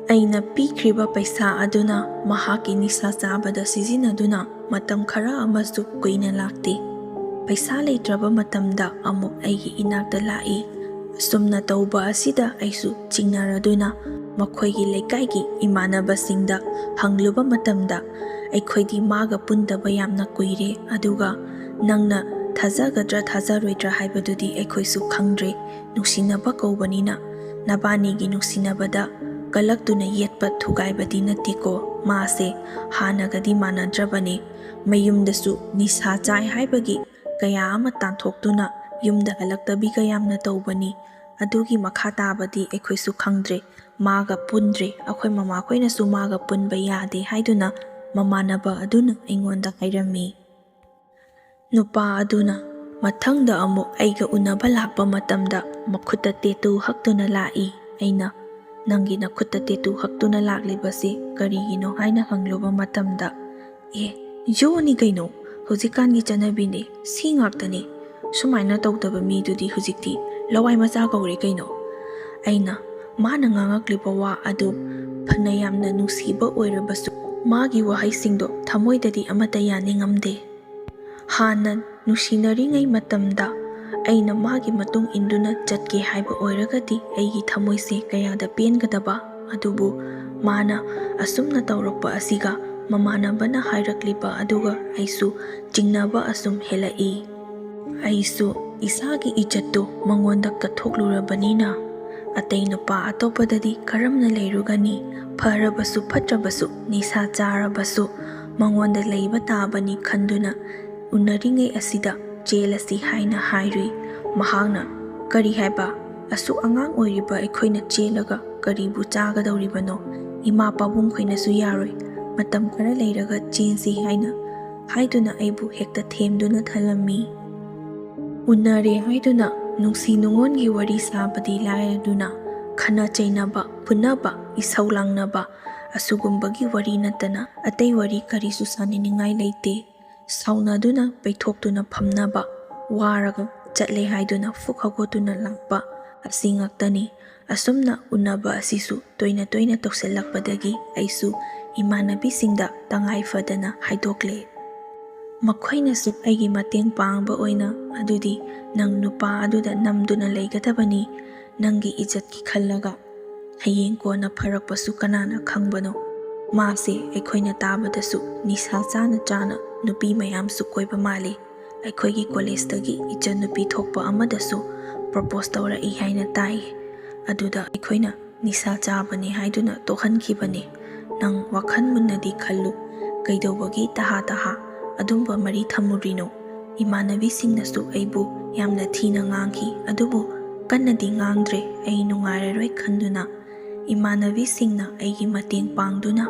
ꯑꯩꯅ ꯄꯤꯈ꯭ꯔꯤꯕ ꯄꯩꯁꯥ ꯑꯗꯨꯅ ꯃꯍꯥꯛꯀꯤ ꯅꯤꯁꯥ ꯆꯥꯕꯗ ꯁꯤꯖꯤꯟꯅꯗꯨꯅ ꯃꯇꯝ ꯈꯔ ꯑꯃꯁꯨ ꯀꯨꯏꯅ ꯂꯥꯛꯇꯦ꯫ ꯄꯩꯁꯥ ꯂꯩꯇ꯭ꯔꯕ ꯃꯇꯝꯗ ꯑꯃꯨꯛ ꯑꯩꯒꯤ ꯏꯅꯥꯛꯇ ꯂꯥꯛꯏ꯫ ꯑꯁꯨꯝꯅ ꯇꯧꯕ ꯑꯁꯤꯗ ꯑꯩꯁꯨ ꯆꯤꯡꯅꯔꯗꯨꯅ ꯃꯈꯣꯏꯒꯤ ꯂꯩꯀꯥꯏꯒꯤ ꯏꯃꯥꯟꯅꯕꯁꯤꯡꯗ ꯍꯪꯂꯨꯕ ꯃꯇꯝꯗ, "ꯑꯩꯈꯣꯏꯗꯤ ꯃꯥꯒ ꯄꯨꯟꯗꯕ ꯌꯥꯝꯅ ꯀꯨꯏꯔꯦ, ꯑꯗꯨꯒ ꯅꯪꯅ ꯊꯥꯖꯒꯗ꯭ꯔꯥ ꯊꯥꯖꯔꯣꯏꯗ꯭ꯔꯥ ꯍꯥꯏꯕꯗꯨꯗꯤ ꯑꯩꯈꯣꯏꯁꯨ ꯈꯪꯗ꯭ꯔꯦ, ꯅꯨꯡꯁꯤꯅꯕ ꯀꯧꯕꯅꯤꯅ ꯅꯕꯥꯅꯤꯒꯤ ꯅꯨꯡꯁꯤꯅꯕꯗ ꯀꯂꯛꯇꯨꯅ ꯌꯦꯠꯄ ꯊꯨꯒꯥꯏꯕꯗꯤ ꯅꯠꯇꯦꯀꯣ꯫ ꯃꯥꯁꯦ ꯍꯥꯟꯅꯒꯗꯤ ꯃꯥꯟꯅꯗ꯭ꯔꯕꯅꯤ꯫ ꯃꯌꯨꯝꯗꯁꯨ ꯅꯤꯁꯥ ꯆꯥꯏ ꯍꯥꯏꯕꯒꯤ ꯀꯌꯥ ꯑꯃ ꯇꯥꯟꯊꯣꯛꯇꯨꯅ ꯌꯨꯝꯗ ꯍꯜꯂꯛꯇꯕꯤ ꯀꯌꯥꯝꯅ ꯇꯧꯕꯅꯤ꯫ ꯑꯗꯨꯒꯤ ꯃꯈꯥ ꯇꯥꯕꯗꯤ ꯑꯩꯈꯣꯏꯁꯨ ꯈꯪꯗ꯭ꯔꯦ꯫ ꯃꯥꯒ ꯄꯨꯟꯗ꯭ꯔꯦ꯫ ꯑꯩꯈꯣꯏ ꯃꯃꯥꯈꯣꯏꯅꯁꯨ ꯃꯥꯒ ꯄꯨꯟꯕ ꯌꯥꯗꯦ ꯍꯥꯏꯗꯨꯅ ꯃꯃꯥꯟꯅꯕ ꯑꯗꯨꯅ ꯑꯩꯉꯣꯟꯗ ꯍꯥꯏꯔꯝꯃꯤ꯫ ꯅꯨꯄꯥ ꯑꯗꯨꯅ ꯃꯊꯪꯗ ꯑꯃꯨꯛ ꯑꯩꯒ ꯎꯅꯕ ꯂꯥꯛꯄ ꯃꯇꯝꯗ ꯃꯈꯨꯠꯇ ꯇꯦꯇꯨ ꯍꯛꯇꯨꯅ ꯂꯥꯛꯏ꯫ ꯑꯩꯅ, "ꯅꯪꯒꯤ ꯅꯈꯨꯠꯇ ꯇꯦꯇꯨ ꯍꯛꯇꯨꯅ ꯂꯥꯛꯂꯤꯕꯁꯤ ꯀꯔꯤꯒꯤꯅꯣ?" ꯍꯥꯏꯅ ꯍꯪꯂꯨꯕ ꯃꯇꯝꯗ, "ꯑꯦ, ꯌꯣꯅꯤ ꯀꯩꯅꯣ, ꯍꯧꯖꯤꯛꯀꯥꯟꯒꯤ ꯆꯠꯅꯕꯤꯅꯦ, ꯁꯤ ꯉꯥꯛꯇꯅꯦ꯫ ꯁꯨꯃꯥꯏꯅ ꯇꯧꯗꯕ ꯃꯤꯗꯨꯗꯤ ꯍꯧꯖꯤꯛꯇꯤ ꯂꯋꯥꯏ ꯃꯆꯥ ꯀꯧꯔꯦ ꯀꯩꯅꯣ?" ꯑꯩꯅ, ꯃꯥꯅ ꯉꯥꯡꯉꯛꯂꯤꯕ ꯋꯥ ꯑꯗꯨ ꯐꯅ ꯌꯥꯝꯅ ꯅꯨꯡꯁꯤꯕ ꯑꯣꯏꯔꯕꯁꯨ, ꯃꯥꯒꯤ ꯋꯥꯍꯩꯁꯤꯡꯗꯣ ꯊꯃꯣꯏꯗꯗꯤ ꯑꯃꯠꯇ ꯌꯥꯅꯤꯡꯉꯝꯗꯦ꯫ ꯍꯥꯟꯅ ꯅꯨꯡꯁꯤꯅꯔꯤꯉꯩ ꯃꯇꯝꯗ ꯑꯩꯅ ꯃꯥꯒꯤ ꯃꯇꯨꯡ ꯏꯟꯗꯨꯅ ꯆꯠꯀꯦ ꯍꯥꯏꯕ ꯑꯣꯏꯔꯒꯗꯤ ꯑꯩꯒꯤ ꯊꯃꯣꯏꯁꯦ ꯀꯌꯥꯗ ꯄꯦꯟꯒꯗꯕ꯫ ꯑꯗꯨꯕꯨ ꯃꯥꯅ ꯑꯁꯨꯝꯅ ꯇꯧꯔꯛꯄ ꯑꯁꯤꯒ ꯃꯃꯥꯟꯅꯕꯅ ꯍꯥꯏꯔꯛꯂꯤꯕ ꯑꯗꯨꯒ ꯑꯩꯁꯨ ꯆꯤꯡꯅꯕ ꯑꯁꯨꯝ ꯍꯦꯜꯂꯛꯏ꯫ ꯑꯩꯁꯨ ꯏꯁꯥꯒꯤ ꯏꯖꯠꯇꯨ ꯃꯉꯣꯟꯗ ꯀꯠꯊꯣꯛꯂꯨꯔꯕꯅꯤꯅ, ꯑꯇꯩ ꯅꯨꯄꯥ ꯑꯇꯣꯞꯄꯗꯗꯤ ꯀꯔꯝꯅ ꯂꯩꯔꯨꯒꯅꯤ? ꯐꯔꯕꯁꯨ ꯐꯠꯇ꯭ꯔꯕꯁꯨ, ꯅꯤꯁꯥ ꯆꯥꯔꯕꯁꯨ, ꯃꯉꯣꯟꯗ ꯂꯩꯕ ꯇꯥꯕꯅꯤ ꯈꯟꯗꯨꯅ ꯎꯅꯔꯤꯉꯩ ꯑꯁꯤꯗ ꯆꯦꯜꯂꯁꯤ ꯍꯥꯏꯅ ꯍꯥꯏꯔꯨꯏ꯫ ꯃꯍꯥꯛꯅ, "ꯀꯔꯤ ꯍꯥꯏꯕ? ꯑꯁꯨꯛ ꯑꯉꯥꯡ ꯑꯣꯏꯔꯤꯕ ꯑꯩꯈꯣꯏꯅ ꯆꯦꯜꯂꯒ ꯀꯔꯤꯕꯨ ꯆꯥꯒꯗꯧꯔꯤꯕꯅꯣ? ꯏꯃꯥ ꯄꯥꯕꯨꯡꯈꯣꯏꯅꯁꯨ ꯌꯥꯔꯣꯏ꯫ ꯃꯇꯝ ꯈꯔ ꯂꯩꯔꯒ ꯆꯦꯟꯁꯤ" ꯍꯥꯏꯅ ꯍꯥꯏꯗꯨꯅ ꯑꯩꯕꯨ ꯍꯦꯛꯇ ꯊꯦꯝꯗꯨꯅ ꯊꯜꯂꯝꯃꯤ꯫ ꯎꯅꯔꯦ ꯍꯥꯏꯗꯨꯅ ꯅꯨꯡꯁꯤ ꯅꯨꯡꯉꯣꯟꯒꯤ ꯋꯥꯔꯤ ꯁꯥꯕꯗꯤ ꯂꯥꯏꯔꯗꯨꯅ, ꯈꯠꯅ ꯆꯩꯅꯕ, ꯐꯨꯅꯕ, ꯏꯁꯧ ꯂꯥꯡꯅꯕ, ꯑꯁꯤꯒꯨꯝꯕꯒꯤ ꯋꯥꯔꯤ ꯅꯠꯇꯅ ꯑꯇꯩ ꯋꯥꯔꯤ ꯀꯔꯤꯁꯨ ꯁꯥꯅꯤꯡꯅꯤꯡꯉꯥꯏ ꯂꯩꯇꯦ꯫ ꯁꯥꯎꯅꯗꯨꯅ ꯄꯩꯊꯣꯛꯇꯨꯅ ꯐꯝꯅꯕ, ꯋꯥꯔꯒ ꯆꯠꯂꯦ ꯍꯥꯏꯗꯨꯅ ꯐꯨꯛ ꯍꯧꯒꯠꯇꯨꯅ ꯂꯥꯛꯄ, ꯑꯁꯤ ꯉꯥꯛꯇꯅꯤ꯫ ꯑꯁꯨꯝꯅ ꯎꯅꯕ ꯑꯁꯤꯁꯨ ꯇꯣꯏꯅ ꯇꯣꯏꯅ ꯇꯧꯁꯤꯜꯂꯛꯄꯗꯒꯤ ꯑꯩꯁꯨ ꯏꯃꯥꯟꯅꯕꯤꯁꯤꯡꯗ ꯇꯉꯥꯏ ꯐꯗꯅ ꯍꯥꯏꯗꯣꯛꯂꯦ꯫ ꯃꯈꯣꯏꯅꯁꯨ ꯑꯩꯒꯤ ꯃꯇꯦꯡ ꯄꯥꯡꯕ ꯑꯣꯏꯅ, "ꯑꯗꯨꯗꯤ ꯅꯪ ꯅꯨꯄꯥ ꯑꯗꯨꯗ ꯅꯝꯗꯨꯅ ꯂꯩꯒꯗꯕꯅꯤ, ꯅꯪꯒꯤ ꯏꯖꯠꯀꯤ ꯈꯜꯂꯒ꯫ ꯍꯌꯦꯡ ꯀꯣꯟꯅ ꯐꯔꯛꯄꯁꯨ ꯀꯅꯥꯅ ꯈꯪꯕꯅꯣ? ꯃꯥꯁꯦ ꯑꯩꯈꯣꯏꯅ ꯇꯥꯕꯗꯁꯨ ꯅꯤꯁꯥ ꯆꯥꯅ ꯆꯥꯅ ꯅꯨꯄꯤ ꯃꯌꯥꯝꯁꯨ ꯀꯣꯏꯕ ꯃꯥꯜꯂꯤ꯫ ꯑꯩꯈꯣꯏꯒꯤ ꯀꯣꯂꯦꯖꯇꯒꯤ ꯏꯆꯟꯅꯨꯄꯤ ꯊꯣꯛꯄ ꯑꯃꯗꯁꯨ ꯄ꯭ꯔꯣꯄꯣꯁ ꯇꯧꯔꯛꯏ ꯍꯥꯏꯅ ꯇꯥꯏ꯫ ꯑꯗꯨꯗ ꯑꯩꯈꯣꯏꯅ ꯅꯤꯁꯥ ꯆꯥꯕꯅꯤ ꯍꯥꯏꯗꯨꯅ ꯇꯣꯛꯍꯟꯈꯤꯕꯅꯤ꯫ ꯅꯪ ꯋꯥꯈꯜ ꯃꯨꯟꯅꯗꯤ ꯈꯜꯂꯨ꯫ ꯀꯩꯗꯧꯕꯒꯤ ꯇꯍꯥ ꯇꯍꯥ ꯑꯗꯨꯝꯕ ꯃꯔꯤ ꯊꯝꯃꯨꯔꯤꯅꯣ? ꯏꯃꯥꯟꯅꯕꯤꯁꯤꯡꯅꯁꯨ ꯑꯩꯕꯨ ꯌꯥꯝꯅ ꯊꯤꯅ ꯉꯥꯡꯈꯤ, ꯑꯗꯨꯕꯨ ꯀꯟꯅꯗꯤ ꯉꯥꯡꯗ꯭ꯔꯦ꯫ ꯑꯩ ꯅꯨꯡꯉꯥꯏꯔꯔꯣꯏ ꯈꯟꯗꯨꯅ ꯏꯃꯥꯟꯅꯕꯤꯁꯤꯡꯅ ꯑꯩꯒꯤ ꯃꯇꯦꯡ ꯄꯥꯡꯗꯨꯅ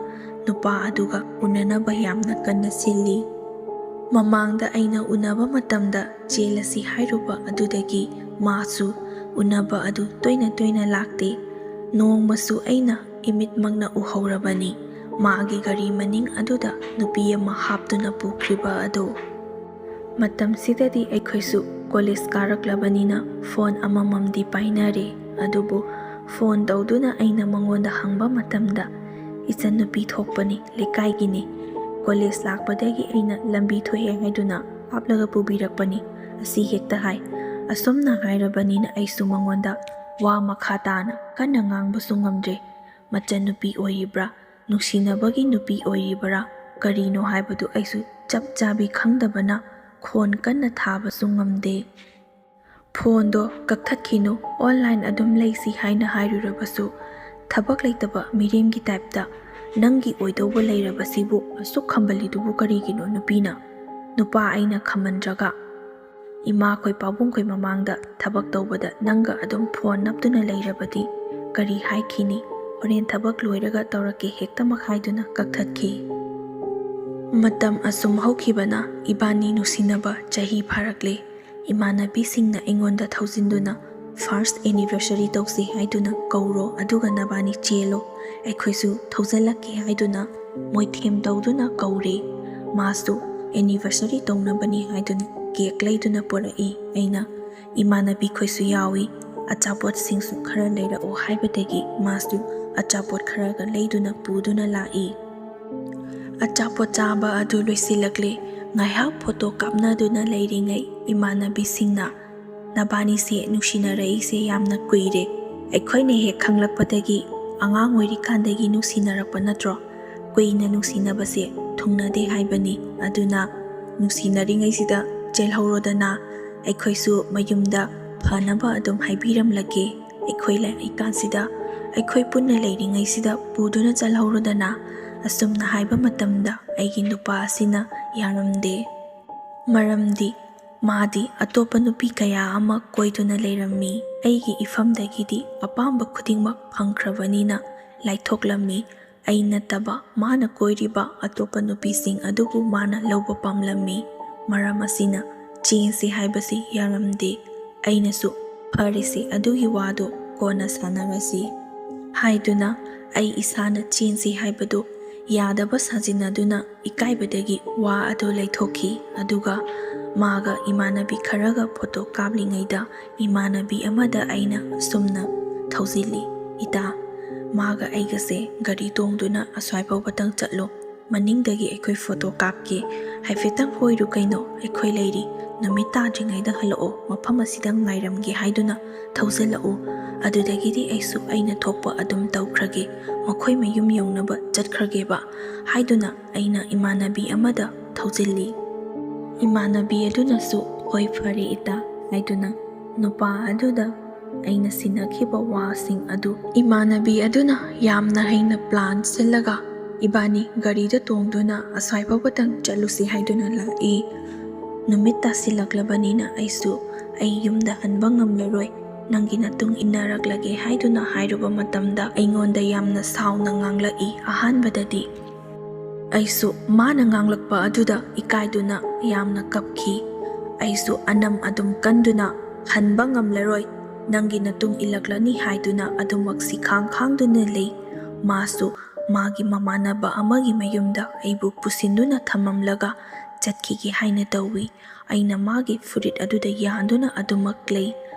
ꯅꯨꯄꯥ ꯑꯗꯨꯒ ꯎꯅꯅꯕ ꯌꯥꯝꯅ ꯀꯟꯅ ꯁꯤꯜꯂꯤ꯫ ꯃꯃꯥꯡꯗ ꯑꯩꯅ ꯎꯅꯕ ꯃꯇꯝꯗ ꯆꯦꯜꯂꯁꯤ ꯍꯥꯏꯔꯨꯕ ꯑꯗꯨꯗꯒꯤ ꯃꯥꯁꯨ ꯎꯅꯕ ꯑꯗꯨ ꯇꯣꯏꯅ ꯇꯣꯏꯅ ꯂꯥꯛꯇꯦ꯫ ꯅꯣꯡꯃꯁꯨ ꯑꯩꯅ ꯏꯃꯤꯠꯃꯛꯅ ꯎꯍꯧꯔꯕꯅꯤ, ꯃꯥꯒꯤ ꯒꯥꯔꯤ ꯃꯅꯤꯡ ꯑꯗꯨꯗ ꯅꯨꯄꯤ ꯑꯃ ꯍꯥꯞꯇꯨꯅ ꯄꯨꯈ꯭ꯔꯤꯕ ꯑꯗꯨ꯫ ꯃꯇꯝꯁꯤꯗꯗꯤ ꯑꯩꯈꯣꯏꯁꯨ ꯀꯣꯂꯦꯖ ꯀꯥꯔꯛꯂꯕꯅꯤꯅ ꯐꯣꯟ ꯑꯃꯃꯝꯗꯤ ꯄꯥꯏꯅꯔꯦ꯫ ꯑꯗꯨꯕꯨ ꯐꯣꯟ ꯇꯧꯗꯨꯅ ꯑꯩꯅ ꯃꯉꯣꯟꯗ ꯍꯪꯕ ꯃꯇꯝꯗ, "ꯏꯆꯟꯅꯨꯄꯤ ꯊꯣꯛꯄꯅꯤ, ꯂꯩꯀꯥꯏꯒꯤꯅꯤ꯫ ꯀꯣꯂꯦꯖ ꯂꯥꯛꯄꯗꯒꯤ ꯑꯩꯅ ꯂꯝꯕꯤ ꯊꯣꯛꯑꯦ ꯍꯥꯏꯗꯨꯅ ꯍꯥꯞꯂꯒ ꯄꯨꯕꯤꯔꯛꯄꯅꯤ," ꯑꯁꯤ ꯍꯦꯛꯇ ꯍꯥꯏ꯫ ꯑꯁꯨꯝꯅ ꯍꯥꯏꯔꯕꯅꯤꯅ ꯑꯩꯁꯨ ꯃꯉꯣꯟꯗ ꯋꯥ ꯃꯈꯥ ꯇꯥꯅ ꯀꯟꯅ ꯉꯥꯡꯕꯁꯨ ꯉꯝꯗ꯭ꯔꯦ꯫ ꯃꯆꯟꯅꯨꯄꯤ ꯑꯣꯏꯔꯤꯕ꯭ꯔꯥ, ꯅꯨꯡꯁꯤꯅꯕꯒꯤ ꯅꯨꯄꯤ ꯑꯣꯏꯔꯤꯕ꯭ꯔꯥ, ꯀꯔꯤꯅꯣ ꯍꯥꯏꯕꯗꯨ ꯑꯩꯁꯨ ꯆꯞ ꯆꯥꯕꯤ ꯈꯪꯗꯕꯅ ꯈꯣꯟ ꯀꯟꯅ ꯊꯥꯕꯁꯨ ꯉꯝꯗꯦ꯫ "ꯐꯣꯟꯗꯣ ꯀꯛꯊꯠꯈꯤꯅꯨ, ꯑꯣꯟꯂꯥꯏꯟ ꯑꯗꯨꯝ ꯂꯩꯁꯤ ꯍꯥꯏꯅ ꯍꯥꯏꯔꯨꯔꯕꯁꯨ, ꯊꯕꯛ ꯂꯩꯇꯕ ꯃꯤꯔꯦꯝꯒꯤ ꯇꯥꯏꯞꯇ ꯅꯪꯒꯤ ꯑꯣꯏꯗꯧꯕ ꯂꯩꯔꯕꯁꯤꯕꯨ ꯑꯁꯨꯛ ꯈꯝꯕꯜꯂꯤꯗꯨꯕꯨ ꯀꯔꯤꯒꯤꯅꯣ ꯅꯨꯄꯤꯅ? ꯅꯨꯄꯥ ꯑꯩꯅ ꯈꯝꯃꯟꯗ꯭ꯔꯒ? ꯏꯃꯥꯈꯣꯏ ꯄꯥꯕꯨꯡꯈꯣꯏ ꯃꯃꯥꯡꯗ ꯊꯕꯛ ꯇꯧꯕꯗ ꯅꯪꯒ ꯑꯗꯨꯝ ꯐꯣꯟ ꯅꯞꯇꯨꯅ ꯂꯩꯔꯕꯗꯤ ꯀꯔꯤ ꯍꯥꯏꯈꯤꯅꯤ? ꯍꯣꯔꯦꯟ ꯊꯕꯛ ꯂꯣꯏꯔꯒ ꯇꯧꯔꯛꯀꯦ" ꯍꯦꯛꯇꯃꯛ ꯍꯥꯏꯗꯨꯅ ꯀꯛꯊꯠꯈꯤ꯫ ꯃꯇꯝ ꯑꯁꯨꯝ ꯍꯧꯈꯤꯕꯅ ꯏꯕꯥꯅꯤ ꯅꯨꯡꯁꯤꯅꯕ ꯆꯍꯤ ꯐꯥꯔꯛꯂꯦ꯫ ꯏꯃꯥꯟꯅꯕꯤꯁꯤꯡꯅ ꯑꯩꯉꯣꯟꯗ ꯊꯧꯖꯤꯟꯗꯨꯅ, "First anniversary ꯇꯧꯁꯤ ꯍꯥꯏꯗꯨꯅ ꯀꯧꯔꯣ, ꯑꯗꯨꯒ ꯅꯕꯥꯅꯤ ꯆꯦꯜꯂꯣ, ꯑꯩꯈꯣꯏꯁꯨ ꯊꯧꯖꯜꯂꯛꯀꯦ" ꯍꯥꯏꯗꯨꯅ ꯃꯣꯏꯊꯦꯝ ꯇꯧꯗꯨꯅ ꯀꯧꯔꯦ꯫ ꯃꯥꯁꯨ anniversary ꯇꯧꯅꯕꯅꯤ ꯍꯥꯏꯗꯨꯅ ꯀꯦꯛ ꯂꯩꯗꯨꯅ ꯄꯨꯔꯛꯏ꯫ ꯑꯩꯅ ꯏꯃꯥꯟꯅꯕꯤꯈꯣꯏꯁꯨ ꯌꯥꯎꯏ, "ꯑꯆꯥꯄꯣꯠꯁꯤꯡꯁꯨ ꯈꯔ ꯂꯩꯔꯛꯑꯣ" ꯍꯥꯏꯕꯗꯒꯤ ꯃꯥꯁꯨ ꯑꯆꯥꯄꯣꯠ ꯈꯔꯒ ꯂꯩꯗꯨꯅ ꯄꯨꯗꯨꯅ ꯂꯥꯛꯏ꯫ ꯑꯆꯥꯄꯣꯠ ꯆꯥꯕ ꯑꯗꯨ ꯂꯣꯏꯁꯤꯜꯂꯛꯂꯦ꯫ ꯉꯥꯏꯍꯥꯛ ꯐꯣꯇꯣ ꯀꯥꯞꯅꯗꯨꯅ ꯂꯩꯔꯤꯉꯩ ꯏꯃꯥꯟꯅꯕꯤꯁꯤꯡꯅ, "ꯅꯕꯥꯅꯤꯁꯦ ꯅꯨꯡꯁꯤꯅꯔꯛꯏꯁꯦ ꯌꯥꯝꯅ ꯀꯨꯏꯔꯦ꯫ ꯑꯩꯈꯣꯏꯅ ꯍꯦꯛ ꯈꯪꯂꯛꯄꯗꯒꯤ ꯑꯉꯥꯡ ꯑꯣꯏꯔꯤꯀꯥꯟꯗꯒꯤ ꯅꯨꯡꯁꯤꯅꯔꯛꯄ ꯅꯠꯇ꯭ꯔꯣ? ꯀꯨꯏꯅ ꯅꯨꯡꯁꯤꯅꯕꯁꯦ ꯊꯨꯡꯅꯗꯦ ꯍꯥꯏꯕꯅꯤ꯫ ꯑꯗꯨꯅ ꯅꯨꯡꯁꯤꯅꯔꯤꯉꯩꯁꯤꯗ ꯆꯦꯜꯍꯧꯔꯣꯗꯅ, ꯑꯩꯈꯣꯏꯁꯨ ꯃꯌꯨꯝꯗ ꯐꯅꯕ ꯑꯗꯨꯝ ꯍꯥꯏꯕꯤꯔꯝꯂꯒꯦ" ꯑꯩꯈꯣꯏ ꯂꯩꯔꯤꯀꯥꯟꯁꯤꯗ, ꯑꯩꯈꯣꯏ ꯄꯨꯟꯅ ꯂꯩꯔꯤꯉꯩꯁꯤꯗ ꯄꯨꯗꯨꯅ ꯆꯠꯍꯧꯔꯣꯗꯅ" ꯑꯁꯨꯝꯅ ꯍꯥꯏꯕ ꯃꯇꯝꯗ ꯑꯩꯒꯤ ꯅꯨꯄꯥ ꯑꯁꯤꯅ ꯌꯥꯔꯝꯗꯦ꯫ ꯃꯔꯝꯗꯤ ꯃꯥꯗꯤ ꯑꯇꯣꯞꯄ ꯅꯨꯄꯤ ꯀꯌꯥ ꯑꯃ ꯀꯣꯏꯗꯨꯅ ꯂꯩꯔꯝꯃꯤ꯫ ꯑꯩꯒꯤ ꯏꯐꯝꯗꯒꯤꯗꯤ ꯑꯄꯥꯝꯕ ꯈꯨꯗꯤꯡꯃꯛ ꯐꯪꯈ꯭ꯔꯕꯅꯤꯅ ꯂꯥꯏꯊꯣꯛꯂꯝꯃꯤ꯫ ꯑꯩ ꯅꯠꯇꯕ ꯃꯥꯅ ꯀꯣꯏꯔꯤꯕ ꯑꯇꯣꯞꯄ ꯅꯨꯄꯤꯁꯤꯡ ꯑꯗꯨꯕꯨ ꯃꯥꯅ ꯂꯧꯕ ꯄꯥꯝꯂꯝꯃꯤ꯫ ꯃꯔꯝ ꯑꯁꯤꯅ ꯆꯦꯟꯁꯤ ꯍꯥꯏꯕꯁꯤ ꯌꯥꯔꯝꯗꯦ꯫ ꯑꯩꯅꯁꯨ "ꯐꯔꯦꯁꯦ, ꯑꯗꯨꯒꯤ ꯋꯥꯗꯣ ꯀꯣꯟꯅ ꯁꯥꯟꯅꯔꯁꯤ" ꯍꯥꯏꯗꯨꯅ ꯑꯩ ꯏꯁꯥꯅ ꯆꯦꯟꯁꯤ ꯍꯥꯏꯕꯗꯨ ꯌꯥꯗꯕ ꯁꯥꯖꯤꯟꯅꯗꯨꯅ ꯏꯀꯥꯏꯕꯗꯒꯤ ꯋꯥ ꯑꯗꯨ ꯂꯩꯊꯣꯛꯈꯤ꯫ ꯑꯗꯨꯒ ꯃꯥꯒ ꯏꯃꯥꯟꯅꯕꯤ ꯈꯔꯒ ꯐꯣꯇꯣ ꯀꯥꯞꯂꯤꯉꯩꯗ ꯏꯃꯥꯟꯅꯕꯤ ꯑꯃꯗ ꯑꯩꯅ ꯑꯁꯨꯝꯅ ꯊꯧꯖꯤꯜꯂꯤ, "ꯏꯇꯥ, ꯃꯥꯒ ꯑꯩꯒꯁꯦ ꯒꯥꯔꯤ ꯇꯣꯡꯗꯨꯅ ꯑꯁ꯭ꯋꯥꯏ ꯐꯥꯎꯕꯇꯪ ꯆꯠꯂꯣ, ꯃꯅꯤꯡꯗꯒꯤ ꯑꯩꯈꯣꯏ ꯐꯣꯇꯣ ꯀꯥꯞꯀꯦ꯫ ꯍꯥꯏꯐꯦꯠꯇꯪ ꯍꯣꯏꯔꯨ ꯀꯩꯅꯣ, ꯑꯩꯈꯣꯏ ꯂꯩꯔꯤ꯫ ꯅꯨꯃꯤꯠ ꯇꯥꯗ꯭ꯔꯤꯉꯩꯗ ꯍꯜꯂꯛꯑꯣ, ꯃꯐꯝ ꯑꯁꯤꯗ ꯉꯥꯏꯔꯝꯒꯦ" ꯍꯥꯏꯗꯨꯅ ꯊꯧꯖꯤꯜꯂꯛꯎ꯫ ꯑꯗꯨꯗꯒꯤꯗꯤ ꯑꯩꯁꯨ ꯑꯩꯅ ꯊꯣꯛꯄ ꯑꯗꯨꯝ ꯇꯧꯈ꯭ꯔꯒꯦ, ꯃꯈꯣꯏ ꯃꯌꯨꯝ ꯌꯧꯅꯕ ꯆꯠꯈ꯭ꯔꯒꯦꯕ ꯍꯥꯏꯗꯨꯅ ꯑꯩꯅ ꯏꯃꯥꯟꯅꯕꯤ ꯑꯃꯗ ꯊꯧꯖꯤꯜꯂꯤ꯫ ꯏꯃꯥꯟꯅꯕꯤ ꯑꯗꯨꯅꯁꯨ "ꯍꯣꯏ, ꯐꯔꯦ ꯏꯇꯥ" ꯍꯥꯏꯗꯨꯅ ꯅꯨꯄꯥ ꯑꯗꯨꯗ ꯑꯩꯅ ꯁꯤꯟꯅꯈꯤꯕ ꯋꯥꯁꯤꯡ ꯑꯗꯨ ꯏꯃꯥꯟꯅꯕꯤ ꯑꯗꯨꯅ ꯌꯥꯝꯅ ꯍꯩꯅ ꯄ꯭ꯂꯥꯟ ꯁꯤꯜꯂꯒ ꯏꯕꯥꯅꯤ ꯒꯥꯔꯤꯗ ꯇꯣꯡꯗꯨꯅ ꯑꯁ꯭ꯋꯥꯏ ꯐꯥꯎꯕꯇꯪ ꯆꯠꯂꯨꯁꯤ ꯍꯥꯏꯗꯨꯅ ꯂꯥꯛꯏ꯫ ꯅꯨꯃꯤꯠ ꯇꯥꯁꯤꯜꯂꯛꯂꯕꯅꯤꯅ ꯑꯩꯁꯨ "ꯑꯩ ꯌꯨꯝꯗ ꯍꯟꯕ ꯉꯝꯂꯔꯣꯏ, ꯅꯪꯒꯤ ꯃꯇꯨꯡ ꯏꯟꯅꯔꯛꯂꯒꯦ" ꯍꯥꯏꯗꯨꯅ ꯍꯥꯏꯔꯨꯕ ꯃꯇꯝꯗ ꯑꯩꯉꯣꯟꯗ ꯌꯥꯝꯅ ꯁꯥꯎꯅ ꯉꯥꯡꯂꯛꯏ꯫ ꯑꯍꯥꯟꯕꯗꯗꯤ ꯑꯩꯁꯨ ꯃꯥꯅ ꯉꯥꯡꯂꯛꯄ ꯑꯗꯨꯗ ꯏꯀꯥꯏꯗꯨꯅ ꯌꯥꯝꯅ ꯀꯞꯈꯤ꯫ ꯑꯩꯁꯨ ꯑꯅꯝ ꯑꯗꯨꯝ ꯀꯟꯗꯨꯅ "ꯍꯟꯕ ꯉꯝꯂꯔꯣꯏ, ꯅꯪꯒꯤ ꯃꯇꯨꯡ ꯏꯜꯂꯛꯂꯅꯤ" ꯍꯥꯏꯗꯨꯅ ꯑꯗꯨꯃꯛ ꯁꯤꯈꯥꯡ ꯈꯥꯡꯗꯨꯅ ꯂꯩ꯫ ꯃꯥꯁꯨ ꯃꯥꯒꯤ ꯃꯃꯥꯟꯅꯕ ꯑꯃꯒꯤ ꯃꯌꯨꯝꯗ ꯑꯩꯕꯨ ꯄꯨꯁꯤꯟꯗꯨꯅ ꯊꯝꯃꯝꯂꯒ ꯆꯠꯈꯤꯒꯦ ꯍꯥꯏꯅ ꯇꯧꯏ꯫ ꯑꯩꯅ ꯃꯥꯒꯤ ꯐꯨꯔꯤꯠ ꯑꯗꯨꯗ ꯌꯥꯟꯗꯨꯅ ꯑꯗꯨꯃꯛ ꯂꯩ꯫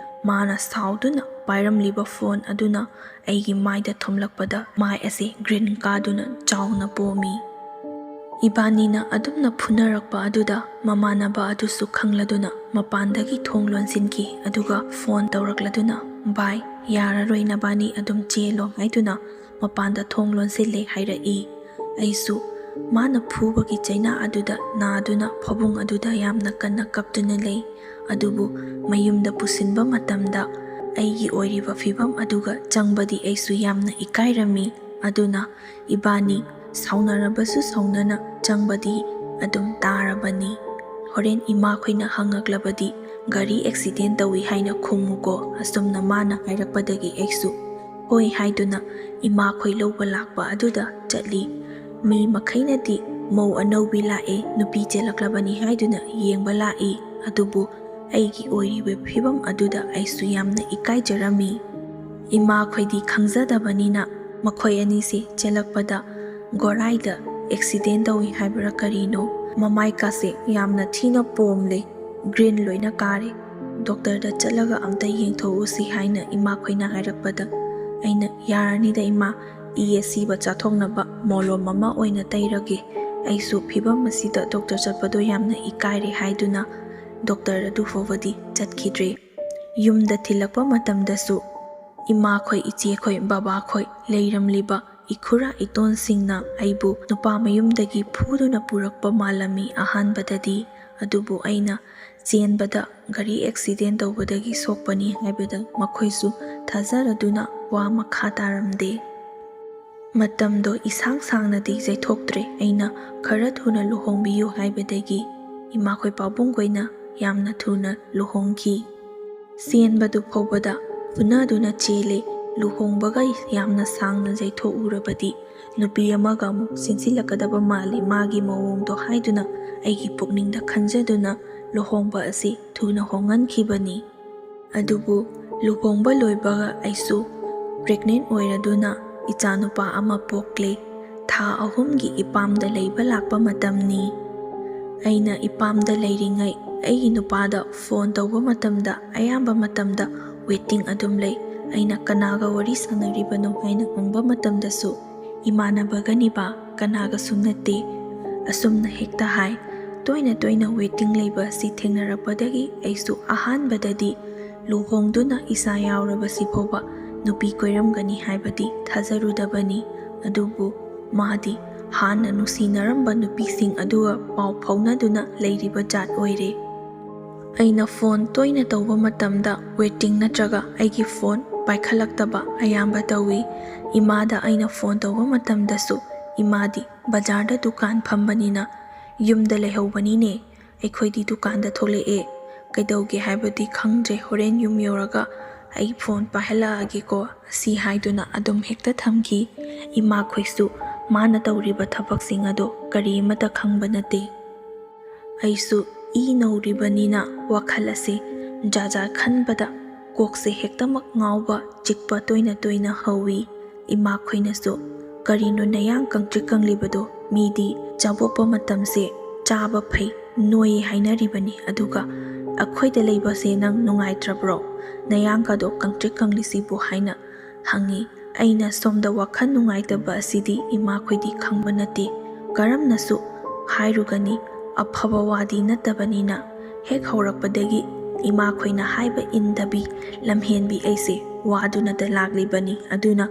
ꯃꯥꯅ ꯁꯥꯎꯗꯨꯅ ꯄꯥꯏꯔꯝꯂꯤꯕ ꯐꯣꯟ ꯑꯗꯨꯅ ꯑꯩꯒꯤ ꯃꯥꯏꯗ ꯊꯣꯝꯂꯛꯄꯗ ꯃꯥꯏ ꯑꯁꯤ ꯒ꯭ꯔꯤꯟ ꯀꯥꯗꯨꯅ ꯆꯥꯎꯅ ꯄꯣꯝꯃꯤ꯫ ꯏꯕꯥꯅꯤꯅ ꯑꯗꯨꯝꯅ ꯐꯨꯅꯔꯛꯄ ꯑꯗꯨꯗ ꯃꯃꯥꯟꯅꯕ ꯑꯗꯨꯁꯨ ꯈꯪꯂꯗꯨꯅ ꯃꯄꯥꯟꯗꯒꯤ ꯊꯣꯡ ꯂꯣꯟꯁꯤꯟꯈꯤ, ꯑꯗꯨꯒ ꯐꯣꯟ ꯇꯧꯔꯛꯂꯗꯨꯅ, "ꯚꯥꯏ, ꯌꯥꯔꯔꯣꯏ, ꯅꯕꯥꯅꯤ ꯑꯗꯨꯝ ꯆꯦꯜꯂꯣ" ꯍꯥꯏꯗꯨꯅ ꯃꯄꯥꯟꯗ ꯊꯣꯡ ꯂꯣꯟꯁꯤꯜꯂꯦ ꯍꯥꯏꯔꯛꯏ꯫ ꯑꯩꯁꯨ ꯃꯥꯅ ꯐꯨꯕꯒꯤ ꯆꯩꯅꯥ ꯑꯗꯨꯗ ꯅꯥꯗꯨꯅ ꯐꯃꯨꯡ ꯑꯗꯨꯗ ꯌꯥꯝꯅ ꯀꯟꯅ ꯀꯞꯇꯨꯅ ꯂꯩ꯫ ꯑꯗꯨꯕꯨ ꯃꯌꯨꯝꯗ ꯄꯨꯁꯤꯟꯕ ꯃꯇꯝꯗ ꯑꯩꯒꯤ ꯑꯣꯏꯔꯤꯕ ꯐꯤꯕꯝ ꯑꯗꯨꯒ ꯆꯪꯕꯗꯤ ꯑꯩꯁꯨ ꯌꯥꯝꯅ ꯏꯀꯥꯏꯔꯝꯃꯤ꯫ ꯑꯗꯨꯅ ꯏꯕꯥꯅꯤ ꯁꯥꯎꯅꯔꯕꯁꯨ ꯁꯥꯎꯅꯅ ꯆꯪꯕꯗꯤ ꯑꯗꯨꯝ ꯇꯥꯔꯕꯅꯤ꯫ "ꯍꯣꯔꯦꯟ ꯏꯃꯥꯈꯣꯏꯅ ꯍꯪꯉꯛꯂꯕꯗꯤ ꯒꯥꯔꯤ ꯑꯦꯛꯁꯤꯗꯦꯟ ꯇꯧꯏ ꯍꯥꯏꯅ ꯈꯨꯝꯃꯨꯀꯣ", ꯑꯁꯨꯝꯅ ꯃꯥꯅ ꯍꯥꯏꯔꯛꯄꯗꯒꯤ ꯑꯩꯁꯨ ꯍꯣꯏ ꯍꯥꯏꯗꯨꯅ ꯏꯃꯥꯈꯣꯏ ꯂꯧꯕ ꯂꯥꯛꯄ ꯑꯗꯨꯗ ꯆꯠꯂꯤ꯫ ꯃꯤ ꯃꯈꯩꯅꯗꯤ ꯃꯧ ꯑꯅꯧꯕꯤ ꯂꯥꯛꯑꯦ, ꯅꯨꯄꯤ ꯆꯦꯜꯂꯛꯂꯕꯅꯤ ꯍꯥꯏꯗꯨꯅ ꯌꯦꯡꯕ ꯂꯥꯛꯏ꯫ ꯑꯗꯨꯕꯨ ꯑꯩꯒꯤ ꯑꯣꯏꯔꯤꯕ ꯐꯤꯕꯝ ꯑꯗꯨꯗ ꯑꯩꯁꯨ ꯌꯥꯝꯅ ꯏꯀꯥꯏꯖꯔꯝꯃꯤ꯫ ꯏꯃꯥꯈꯣꯏꯗꯤ ꯈꯪꯖꯗꯕꯅꯤꯅ ꯃꯈꯣꯏ ꯑꯅꯤꯁꯦ ꯆꯦꯜꯂꯛꯄꯗ ꯒꯣꯔꯥꯏꯗ ꯑꯦꯛꯁꯤꯗꯦꯟ ꯇꯧꯏ ꯍꯥꯏꯕ꯭ꯔꯥ ꯀꯔꯤꯅꯣ, ꯃꯃꯥꯏꯀꯥꯁꯦ ꯌꯥꯝꯅ ꯊꯤꯅ ꯄꯣꯝꯂꯦ, ꯒ꯭ꯔꯤꯟ ꯂꯣꯏꯅ ꯀꯥꯔꯦ, ꯗꯣꯛꯇꯔꯗ ꯆꯠꯂꯒ ꯑꯝꯇ ꯌꯦꯡꯊꯣꯛꯎꯁꯤ ꯍꯥꯏꯅ ꯏꯃꯥꯈꯣꯏꯅ ꯍꯥꯏꯔꯛꯄꯗ ꯑꯩꯅ, "ꯌꯥꯔꯅꯤꯗ ꯏꯃꯥ, ꯏ ꯑꯁꯤꯕ ꯆꯥꯊꯣꯛꯅꯕ ꯃꯣꯂꯣꯝ ꯑꯃ ꯑꯣꯏꯅ ꯇꯩꯔꯒꯦ꯫ ꯑꯩꯁꯨ ꯐꯤꯕꯝ ꯑꯁꯤꯗ ꯗꯣꯛꯇꯔ ꯆꯠꯄꯗꯣ ꯌꯥꯝꯅ ꯏꯀꯥꯏꯔꯦ" ꯍꯥꯏꯗꯨꯅ ꯗꯣꯛꯇꯔ ꯑꯗꯨ ꯐꯥꯎꯕꯗꯤ ꯆꯠꯈꯤꯗ꯭ꯔꯦ꯫ ꯌꯨꯝꯗ ꯊꯤꯜꯂꯛꯄ ꯃꯇꯝꯗꯁꯨ ꯏꯃꯥꯈꯣꯏ, ꯏꯆꯦꯈꯣꯏ, ꯕꯕꯥꯈꯣꯏ, ꯂꯩꯔꯝꯂꯤꯕ ꯏꯈꯨꯔꯥ ꯏꯇꯣꯟꯁꯤꯡꯅ ꯑꯩꯕꯨ ꯅꯨꯄꯥ ꯃꯌꯨꯝꯗꯒꯤ ꯐꯨꯗꯨꯅ ꯄꯨꯔꯛꯄ ꯃꯥꯜꯂꯝꯃꯤ ꯑꯍꯥꯟꯕꯗꯗꯤ꯫ ꯑꯗꯨꯕꯨ ꯑꯩꯅ ꯆꯦꯟꯕꯗ ꯒꯥꯔꯤ ꯑꯦꯛꯁꯤꯗꯦꯟ ꯇꯧꯕꯗꯒꯤ ꯁꯣꯛꯄꯅꯤ ꯍꯥꯏꯕꯗ ꯃꯈꯣꯏꯁꯨ ꯊꯥꯖꯔꯗꯨꯅ ꯋꯥ ꯃꯈꯥ ꯇꯥꯔꯝꯗꯦ꯫ ꯃꯇꯝꯗꯣ ꯏꯁꯥꯡ ꯁꯥꯡꯅꯗꯤ ꯆꯩꯊꯣꯛꯇ꯭ꯔꯦ꯫ ꯑꯩꯅ ꯈꯔ ꯊꯨꯅ ꯂꯨꯍꯣꯡꯕꯤꯌꯨ ꯍꯥꯏꯕꯗꯒꯤ ꯏꯃꯥꯈꯣꯏ ꯄꯥꯕꯨꯡꯈꯣꯏꯅ ꯌꯥꯝꯅ ꯊꯨꯅ ꯂꯨꯍꯣꯡꯈꯤ꯫ ꯆꯦꯟꯕꯗꯨ ꯐꯥꯎꯕꯗ ꯐꯨꯅꯗꯨꯅ ꯆꯦꯜꯂꯦ꯫ ꯂꯨꯍꯣꯡꯕꯒ ꯌꯥꯝꯅ ꯁꯥꯡꯅ ꯆꯩꯊꯣꯛꯎꯔꯕꯗꯤ ꯅꯨꯄꯤ ꯑꯃꯒ ꯑꯃꯨꯛ ꯆꯦꯟꯁꯤꯜꯂꯛꯀꯗꯕ ꯃꯥꯜꯂꯤ ꯃꯥꯒꯤ ꯃꯑꯣꯡꯗꯣ ꯍꯥꯏꯗꯨꯅ ꯑꯩꯒꯤ ꯄꯨꯛꯅꯤꯡꯗ ꯈꯟꯖꯗꯨꯅ ꯂꯨꯍꯣꯡꯕ ꯑꯁꯤ ꯊꯨꯅ ꯍꯣꯡꯍꯟꯈꯤꯕꯅꯤ꯫ ꯑꯗꯨꯕꯨ ꯂꯨꯍꯣꯡꯕ ꯂꯣꯏꯕꯒ ꯑꯩꯁꯨ ꯄ꯭ꯔꯦꯒꯅꯦꯟ ꯑꯣꯏꯔꯗꯨꯅ ꯏꯆꯥꯅꯨꯄꯥ ꯑꯃ ꯄꯣꯛꯂꯦ꯫ ꯊꯥ ꯑꯍꯨꯝꯒꯤ ꯏꯄꯥꯝꯗ ꯂꯩꯕ ꯂꯥꯛꯄ ꯃꯇꯝꯅꯤ꯫ ꯑꯩꯅ ꯏꯄꯥꯝꯗ ꯂꯩꯔꯤꯉꯩ ꯑꯩꯒꯤ ꯅꯨꯄꯥꯗ ꯐꯣꯟ ꯇꯧꯕ ꯃꯇꯝꯗ ꯑꯌꯥꯝꯕ ꯃꯇꯝꯗ ꯋꯦꯇꯤꯡ ꯑꯗꯨꯝ ꯂꯩ꯫ ꯑꯩꯅ "ꯀꯅꯥꯒ ꯋꯥꯔꯤ ꯁꯥꯟꯅꯔꯤꯕꯅꯣ?" ꯍꯥꯏꯅ ꯍꯪꯕ ꯃꯇꯝꯗꯁꯨ "ꯏꯃꯥꯟꯅꯕꯒꯅꯤꯕ, ꯀꯅꯥꯒꯁꯨ ꯅꯠꯇꯦ" ꯑꯁꯨꯝꯅ ꯍꯦꯛꯇ ꯍꯥꯏ꯫ ꯇꯣꯏꯅ ꯇꯣꯏꯅ ꯋꯦꯇꯤꯡ ꯂꯩꯕ ꯑꯁꯤ ꯊꯦꯡꯅꯔꯛꯄꯗꯒꯤ ꯑꯩꯁꯨ ꯑꯍꯥꯟꯕꯗꯗꯤ ꯂꯨꯍꯣꯡꯗꯨꯅ ꯏꯆꯥ ꯌꯥꯎꯔꯕꯁꯤ ꯐꯥꯎꯕ ꯅꯨꯄꯤ ꯀꯣꯏꯔꯝꯒꯅꯤ ꯍꯥꯏꯕꯗꯤ ꯊꯥꯖꯔꯨꯗꯕꯅꯤ꯫ ꯑꯗꯨꯕꯨ ꯃꯥꯗꯤ ꯍꯥꯟꯅ ꯅꯨꯡꯁꯤꯅꯔꯝꯕ ꯅꯨꯄꯤꯁꯤꯡ ꯑꯗꯨꯒ ꯄꯥꯎ ꯐꯥꯎꯅꯗꯨꯅ ꯂꯩꯔꯤꯕ ꯖꯥꯠ ꯑꯣꯏꯔꯦ꯫ ꯑꯩꯅ ꯐꯣꯟ ꯇꯣꯏꯅ ꯇꯧꯕ ꯃꯇꯝꯗ ꯋꯦꯇꯤꯡ ꯅꯠꯇ꯭ꯔꯒ ꯑꯩꯒꯤ ꯐꯣꯟ ꯄꯥꯏꯈꯠꯂꯛꯇꯕ ꯑꯌꯥꯝꯕ ꯇꯧꯏ꯫ ꯏꯃꯥꯗ ꯑꯩꯅ ꯐꯣꯟ ꯇꯧꯕ ꯃꯇꯝꯗꯁꯨ ꯏꯃꯥꯗꯤ ꯕꯖꯥꯔꯗ ꯗꯨꯀꯥꯟ ꯐꯝꯕꯅꯤꯅ ꯌꯨꯝꯗ ꯂꯩꯍꯧꯕꯅꯤꯅꯦ꯫ ꯑꯩꯈꯣꯏꯗꯤ ꯗꯨꯀꯥꯟꯗ ꯊꯣꯛꯂꯛꯑꯦ꯫ ꯀꯩꯗꯧꯒꯦ ꯍꯥꯏꯕꯗꯤ ꯈꯪꯗ꯭ꯔꯦ, ꯍꯣꯔꯦꯟ ꯌꯨꯝ ꯌꯧꯔꯒ ꯑꯩ ꯐꯣꯟ ꯄꯥꯏꯍꯜꯂꯛꯑꯒꯦꯀꯣ, ꯑꯁꯤ ꯍꯥꯏꯗꯨꯅ ꯑꯗꯨꯝ ꯍꯦꯛꯇ ꯊꯝꯈꯤ꯫ ꯏꯃꯥꯈꯣꯏꯁꯨ ꯃꯥꯅ ꯇꯧꯔꯤꯕ ꯊꯕꯛꯁꯤꯡ ꯑꯗꯣ ꯀꯔꯤ ꯑꯃꯠꯇ ꯈꯪꯕ ꯅꯠꯇꯦ꯫ ꯑꯩꯁꯨ ꯏ ꯅꯧꯔꯤꯕꯅꯤꯅ ꯋꯥꯈꯜ ꯑꯁꯤ ꯖꯥꯠ ꯖꯥꯠ ꯈꯟꯕꯗ ꯀꯣꯛꯁꯦ ꯍꯦꯛꯇꯃꯛ ꯉꯥꯎꯕ, ꯆꯤꯛꯄ ꯇꯣꯏꯅ ꯇꯣꯏꯅ ꯍꯧꯏ꯫ ꯏꯃꯥꯈꯣꯏꯅꯁꯨ, "ꯀꯔꯤꯅꯣ ꯅꯌꯥꯡ ꯀꯪꯇ꯭ꯔꯤꯛ ꯀꯪꯂꯤꯕꯗꯣ? ꯃꯤꯗꯤ ꯆꯥꯕꯣꯛꯄ ꯃꯇꯝꯁꯦ ꯆꯥꯕ ꯐꯩ, ꯅꯣꯏ ꯍꯥꯏꯅꯔꯤꯕꯅꯤ, ꯑꯗꯨꯒ ꯑꯩꯈꯣꯏꯗ ꯂꯩꯕꯁꯦ ꯅꯪ ꯅꯨꯡꯉꯥꯏꯇ꯭ꯔꯕ꯭ꯔꯣ? ꯅꯌꯥꯡꯒꯗꯣ ꯀꯪꯇ꯭ꯔꯤꯛ ꯀꯪꯂꯤꯁꯤꯕꯨ?" ꯍꯥꯏꯅ ꯍꯪꯉꯤ꯫ ꯑꯩꯅ ꯁꯣꯝꯗ ꯋꯥꯈꯜ ꯅꯨꯡꯉꯥꯏꯇꯕ ꯑꯁꯤꯗꯤ ꯏꯃꯥꯈꯣꯏꯗꯤ ꯈꯪꯕ ꯅꯠꯇꯦ꯫ ꯀꯔꯝꯅꯁꯨ ꯍꯥꯏꯔꯨꯒꯅꯤ? ꯑꯐꯕ ꯋꯥꯗꯤ ꯅꯠꯇꯕꯅꯤꯅ꯫ ꯍꯦꯛ ꯍꯧꯔꯛꯄꯗꯒꯤ ꯏꯃꯥꯈꯣꯏꯅ ꯍꯥꯏꯕ ꯏꯟꯗꯕꯤ, ꯂꯝꯍꯦꯟꯕꯤ ꯑꯩꯁꯦ ꯋꯥꯗꯨꯅꯇ ꯂꯥꯛꯂꯤꯕꯅꯤ꯫ ꯑꯗꯨꯅ